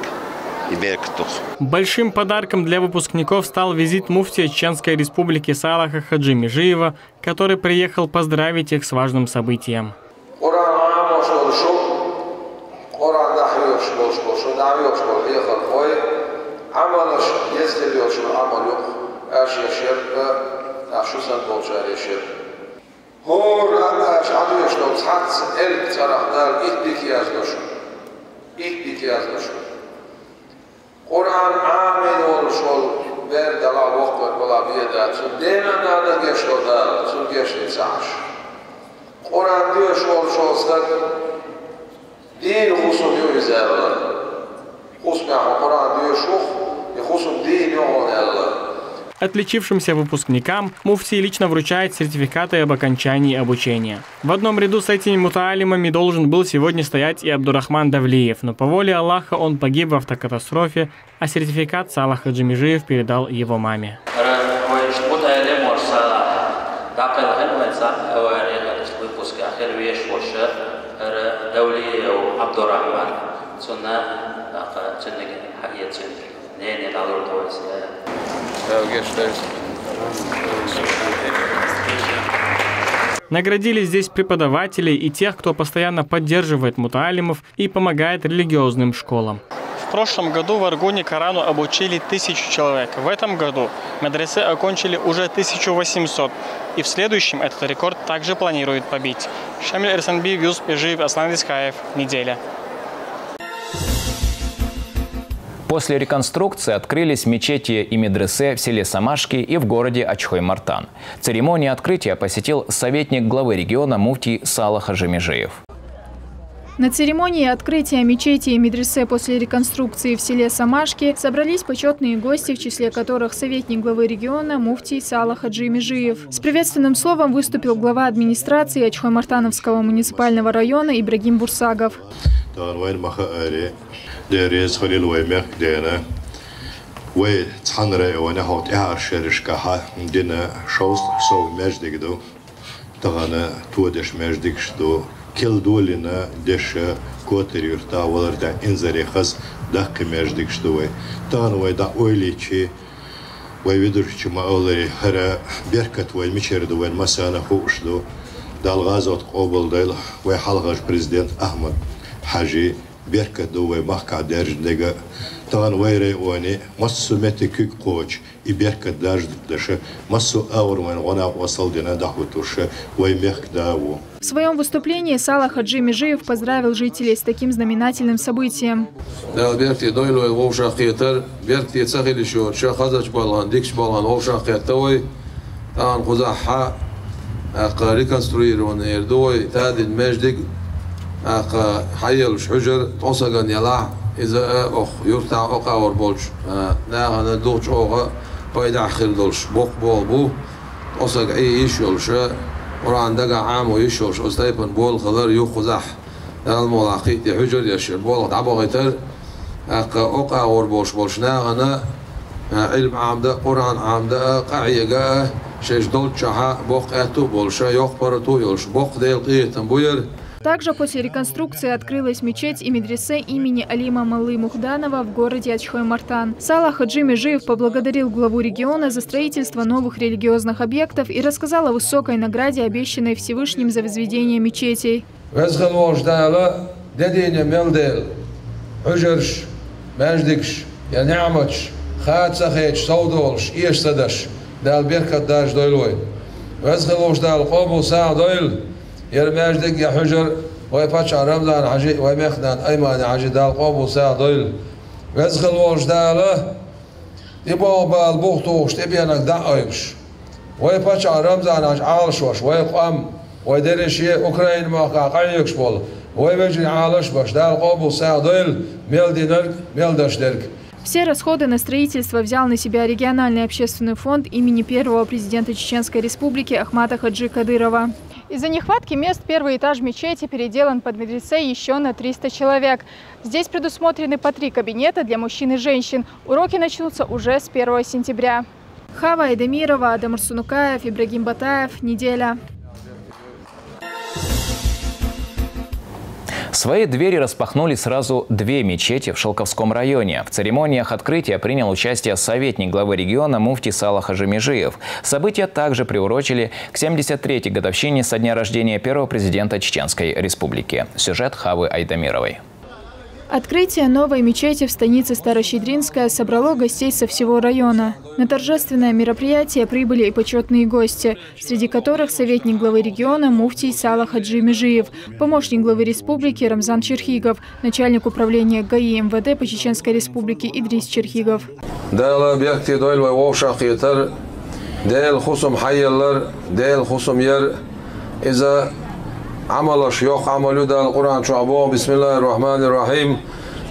И беркат ду-кх. Большим подарком для выпускников стал визит муфтия Чеченской Республики Салаха Хаджи Межиева, который приехал поздравить их с важным событием. Къуръан Ӏамош долуш, Къуръан дӀахьоьхуш болуш болу, шу дӀахьоьхуш болу хьехархой, Ӏамалаш еза хир йолчу Ӏамал ю-кх, аша еш яра, аша шу санна болчара еш яра. ХӀора аша Ӏадоьхуш долу цхьацца элп цӀарах Дала итт дика яздо шуна. Итт дика яздо шуна. Къуръан Ӏамийна волуш волу бер далахь воккхавар валахь бен дац, цуьнан дена а, нана а гечдо Дала, цунна гечдина ца Ӏаш. Къуръан доьшуш волуш волу стаг дийна хӀусам ю иза аьлла. ХӀусамехь хьо Къуръан доьшуш ву-кх, и хӀусам дийна ю хьуна аьлла. Отличившимся выпускникам муфтий лично вручает сертификаты об окончании обучения. В одном ряду с этими мутаалимами должен был сегодня стоять и Абдурахман Давлиев, но по воле Аллаха он погиб в автокатастрофе, а сертификат Салах Хаджи Межиев передал его маме. Ара вай мутаалим вар Салах. Дакъал хин вай са авария гатас выпуск ахир веш воша. Ара Давлиев Абдурахман. Цунна, аха, цунниг хагия цунниг. Не, не, на лорд вай са. Наградили здесь преподавателей и тех, кто постоянно поддерживает мутаалимов и помогает религиозным школам. В прошлом году в Аргуне Корану обучили тысячу человек. В этом году медресе окончили уже тысячу восемьсот. И в следующем этот рекорд также планирует побить. Шамиль Эрсанбиев, Юсуп Межиев, Аслан Дискаев. Неделя. После реконструкции открылись мечети и медресе в селе Самашки и в городе Ачхой-Мартан. Церемонию открытия посетил советник главы региона муфтий Салах Хаджи Межиев. На церемонии открытия мечети и медресе после реконструкции в селе Самашки собрались почетные гости, в числе которых советник главы региона муфтий Салах Хаджи Межиев. С приветственным словом выступил глава администрации Ачхой-Мартановского муниципального района Ибрагим Бурсагов. Тахан вайн маха ари, дерез халил вай мехк дена. Вай цханра вана хот яхар шеришка ха дина шоуст шоу междигду. Тагана тодеш междигшду. Кел долина деша котер юрта валарда инзаре хаз дакки междигшду вай. Тагана вай да ойличи, вай видурчи ма олари хара беркат вай мичерду вай масана хушду. Далгазот къобалдайла вай халгаш президент Ахмад Хаджи. Беркат ду вай махка держдега. Таган вай райони массу мети кук къоч и беркат даждаша массу аур вайн гъона осал дина дахутуша вай мехк даву. В своем выступлении Салах Хаджи Межиев поздравил жителей с таким знаменательным событием. Дал беркти дойлой вовша хетар, беркти цахили шо, ша хазач балган, дикш балган вовша хетта вай. Тахан хузахха, акъа реконструирование ирдуй, тадин междиг, акъа хайялш хужар, тосаган яла, иза, э, ох, юрта окъавар болч, э, нагана дуч ога пайда хир долш, бок бол бу, тосаг ай иш йолша, Къуран дага аму иш йолш, остайпан бол халар ю хузах. Дал мола хити хужар яшир бол дабагъитар. Акъа окъа гъор болш болш нагъана, а, илм амда, Къуран амда, а, къагьига, а, шеш долччаха бокъ эту болша, йокъ парату йолш, бокъ дел къиетан буяр. Также после реконструкции открылась мечеть и медресе имени Алима Малы Мухданова в городе Ачхой-Мартан. Салах Хаджи Межиев поблагодарил главу региона за строительство новых религиозных объектов и рассказал о высокой награде, обещанной Всевышним за возведение мечетей. Везгъал волуш Дала, де дийна мел дел, хьужарш, маьждигаш, я неӀматаш, хада ца хеташ, сов долуш, эша ца даш, Дала беркат даржа дойла вай. Везгъал волуш Дала къобал сагӀа дойла, яра маьждиг я хьужар, вай паччахь Рамзан-Хьажи, вай мехкан нана Аймани-Хьажи, Дала къобал сагӀа дойла. Везгъал волуш Дала, тӀебогӀу бала бух тухуш, тӀебенаг дӀа а ойбуш. Вай паччахь Рамзан-Хьажа Ӏалашвеш, вай къам, вай деррише Украина махкахь къахьоьгуш болу, вай вежарий Ӏалашбеш, Дала къобал сагӀа дойла, мел динарг, мел даш дерг. Все расходы на строительство взял на себя региональный общественный фонд имени первого президента Чеченской Республики Ахмата Хаджи Кадырова. Из-за нехватки мест первый этаж мечети переделан под медресе ещё на триста человек. Здесь предусмотрены по три кабинета для мужчин и женщин. Уроки начнутся уже с первого сентября. Хава Айдамирова, Адам Арсунукаев, Ибрагим Батаев. Неделя. Свои двери распахнули сразу две мечети в Шелковском районе. В церемониях открытия принял участие советник главы региона муфтий Салах Хаджи Межиев. События также приурочили к семьдесят третьей годовщине со дня рождения первого президента Чеченской Республики. Сюжет Хавы Айдамировой. Открытие новой мечети в станице Старощедринская собрало гостей со всего района. На торжественное мероприятие прибыли и почётные гости, среди которых советник главы региона муфтий Салах Хаджи Межиев, помощник главы республики Рамзан Черхигов, начальник управления ГАИ МВД по Чеченской Республике Идрис Черхигов. Дала беркате дойла вай вовшахъетар, Дела хусам хьаеллар, Дела хусам яр. Иза Ӏамалаш йоккха Ӏамал ю. Дала Къуръан чохь боху: «Бисмиллахир-рахманир-рахим.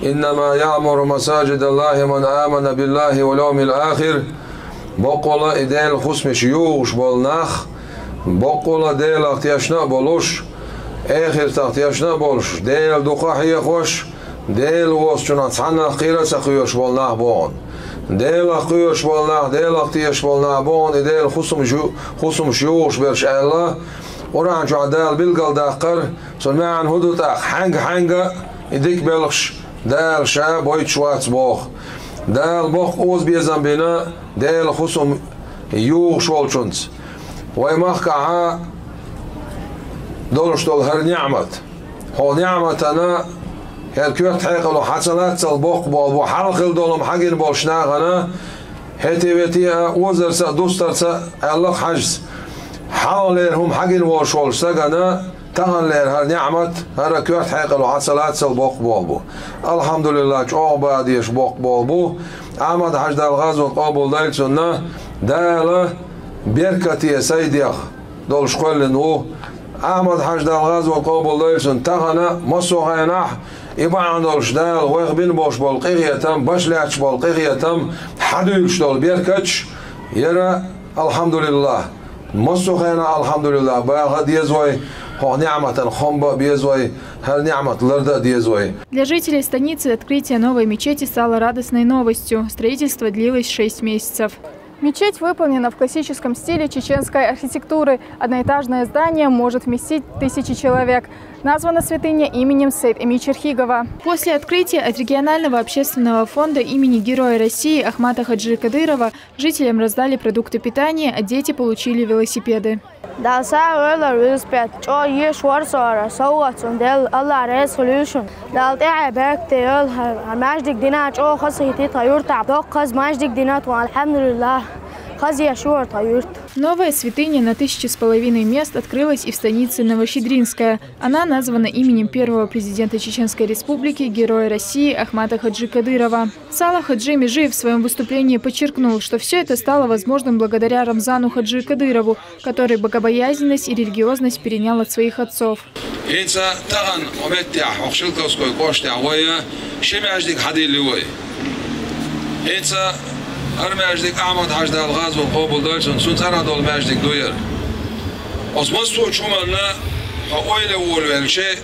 Иннама яъмуру масаджидаллахи ман амана биллахи вал йовмил ахир». Боккъала и Делан хӀусамаш йогӀуш болу нах, боккъала Делах тешна а болуш, эхартах тешна а болуш, Делан дукха а хьехош, Делан воцчунах цхьаннах кхера а ца кхоьруш болу нах бохьуна. Делах кхоьруш болу нах, Делах тешаш болу нах бохьуна, и Делан хӀусамаш ю-, хӀусамаш йогӀуш берш аьлла, Къуръан чохь Дала билгалдаккхара, цуьнан маьӀна хӀун ду тӀаккха, хьаьнга-хьаьнга и дика белхаш Дала Ша бойтуш вац боху. Дала боккха озабезам бина Делан хӀусам йогӀуш волчунца. Вай махкахь долуш долу хӀара неӀмат. ХӀокху неӀматана хӀара коьрта хьекъало хьан ца лаццал боккха болу бу, хьалха хилла долу хӀума хьагина болчу нахана, хӀетте-вете а, озарца а, дустарца а аьлла-кх хьажас. Хьалхалера хӀума хьагина волуш волчу стагана, таханлера хӀара неӀмат, хӀара коьрта хьекъало хьан ца лаццал боккха болу бу. Алхьамдулиллахь, чӀогӀа бан дезаш боккха болу бу. Ахьмад-Хьаьжа, Дала гӀазот къобалдойла цунна, Дала беркате сайн дегӀ долуш кхоьллина ву. Ахьмад-Хьаьжа, Дала гӀазот къобалдойла цунна, тахана массо а хенахь и бахьана долуш Дала вайх бина болуш болу къинхетам, башлаьцна болу къинхетам, хьадуьйлуш долу беркаташ, яра, алхьамдулиллахь. Массо а хенахь, алхьамдулиллахь, баха а деза вай, хӀокху неӀматан хам бан а беза вай, хӀара неӀмат лардан а деза вай. Для жителей станицы открытие новой мечети стало радостной новостью. Строительство длилось шесть месяцев. Мечеть выполнена в классическом стиле чеченской архитектуры. Одноэтажное здание может вместить тысячи человек. Названа святыня именем Сейд-Эми Черхигова. После открытия от регионального общественного фонда имени Героя России Ахмата Хаджи Кадырова жителям раздали продукты питания, а дети получили велосипеды. Дала сагӀа вевлар велосипед, чӀогӀа еш вара со хӀара, совгӀат цунна делла, Аллах реза хуьлийла шуна. Дала тӀаьхье беркате йойла хӀара, хӀара маьждиг дина чӀогӀа хазахийтина тхан юьртахь, доккха хаза маьждиг дина тхуна, алхьамдулиллахь, хаза еш ю хӀара тхан юрт. Новая святыня на тысячи с половиной мест открылась и в станице Новощедринская. Она названа именем первого президента Чеченской Республики, Героя России Ахмата Хаджи Кадырова. Салах Хаджи Межиев в своём выступлении подчеркнул, что всё это стало возможным благодаря Рамзану Хаджи Кадырову, который богобоязненность и религиозность перенял от своих отцов. ХӀинца тахана хӀокху меттехь, хӀокху Шелковской кӀоштехь вай ши маьждиг хьадиллина вай. ХӀинца хӀара маьждиг Ахьмад-Хьаьжа, Дала гӀазот къобалдойла цунна, цуьнан цӀарах долу маьждиг ду яра. Оцу массо а хӀуманна хьо ойла волавелча,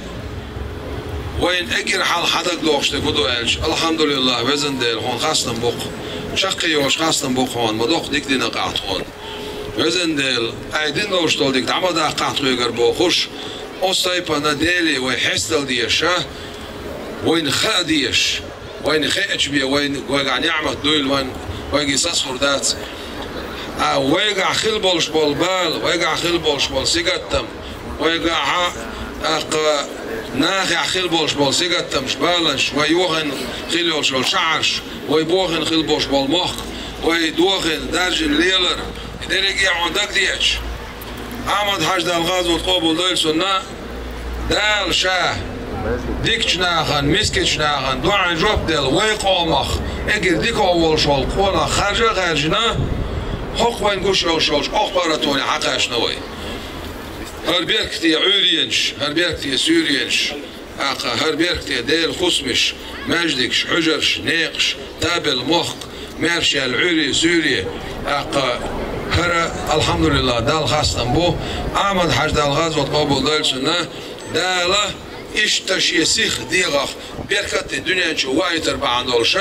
вайна эггара хьалха хьан дагадогӀуш дерг хӀун ду аьлча, алхьамдулиллахь, везан Дела, хьуна хастам бу-кх. Чаккхе йолуш хастам бу-кх хьуна, ма доккха дика дина-кх ахь тхуна. Везан Дела, айдина долуш долу дика дӀа ма даккхахь тхоьгара бохуш, оцу тайпана Деле вай хьестал дезаш, вайна хаа дезаш, вайна хеача бен, вайна, вайгахь неӀмат дуйла вайна, вайга сацахур дац. А вайгахь хила болуш болу бала, вайгахь хила болуш болу сингаттам, вайгахь а, тӀаккха нахехь хила болуш болу сингаттамаш, баланаш, вай йохийна хила йолуш йолу шахьарш, вай бохийна хила болуш болу мохк, вай дохийна, даржийна лелар, и дерриге а хьуна дагадеъча, Ахьмад-Хьаьжа, Дала гӀазот къобалдойла цунна, Дала Ша дикачу нахана, мискачу нахана доӀан жоп делла, вай къомах эггара дика волуш волу къонах харжа а хаьржина, хӀокху вайна гуш йолуш йолчу оккху паргӀатоне хьакхаьчна вай. ХӀара беркате Ӏуьйренаш, хӀара беркате суьйренаш, тӀаккха хӀара беркате Делан хӀусамаш, маьждигаш, хьуьжарш, некъаш, табелла мохк, маьрша яьлла Ӏуьйре, суьйре, тӀаккха хӀара, алхьамдулиллахь, Далла хастам бу, Ахьмад-Хьаьжа, Дала гӀазот къобалдойла цунна, Дала иштта Шен сиха дегӀах беркат а дуьнен чу ваийтар бахьана долуш,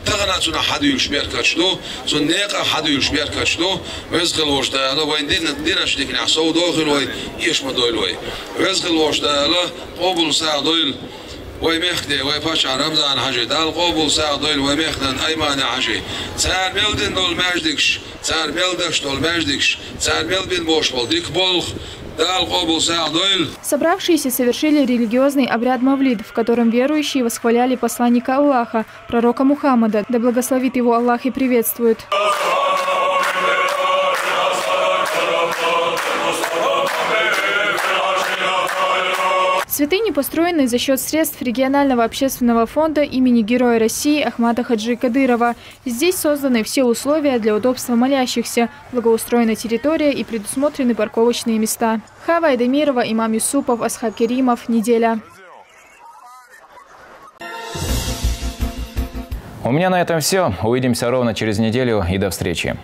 тахана а цунах хьадуьйлуш беркаташ ду, цуьнан некъах хьадуьйлуш беркаташ ду. Веза хила волуш Дала вайн дин-, динан диканехь совдохийла вай, эша ма дойла вай. Веза хила волуш Дала къобал сагӀа дойла вай мехкан, вай паччахьан Рамзан-Хьаьжин, Дала къобал сагӀа дойла вай мехкан Аймани-Хьаьжин. Цара мел дина долу маьждигаш, цара мел деш долу маьждигаш, цара мел бина болуш болу дика болх Дала къобал сагӀа дойла. Собравшиеся совершили религиозный обряд Мавлид, в котором верующие восхваляли посланника Аллаха, пророка Мухаммада, да благословит его Аллах и приветствует. Святыни построены за счёт средств регионального общественного фонда имени Героя России Ахмата Хаджи Кадырова. Здесь созданы все условия для удобства молящихся, благоустроена территория и предусмотрены парковочные места. Хава Айдамирова, Имам Юсупов, Асхаб Керимов. Неделя. У меня на этом всё. Увидимся ровно через неделю и до встречи.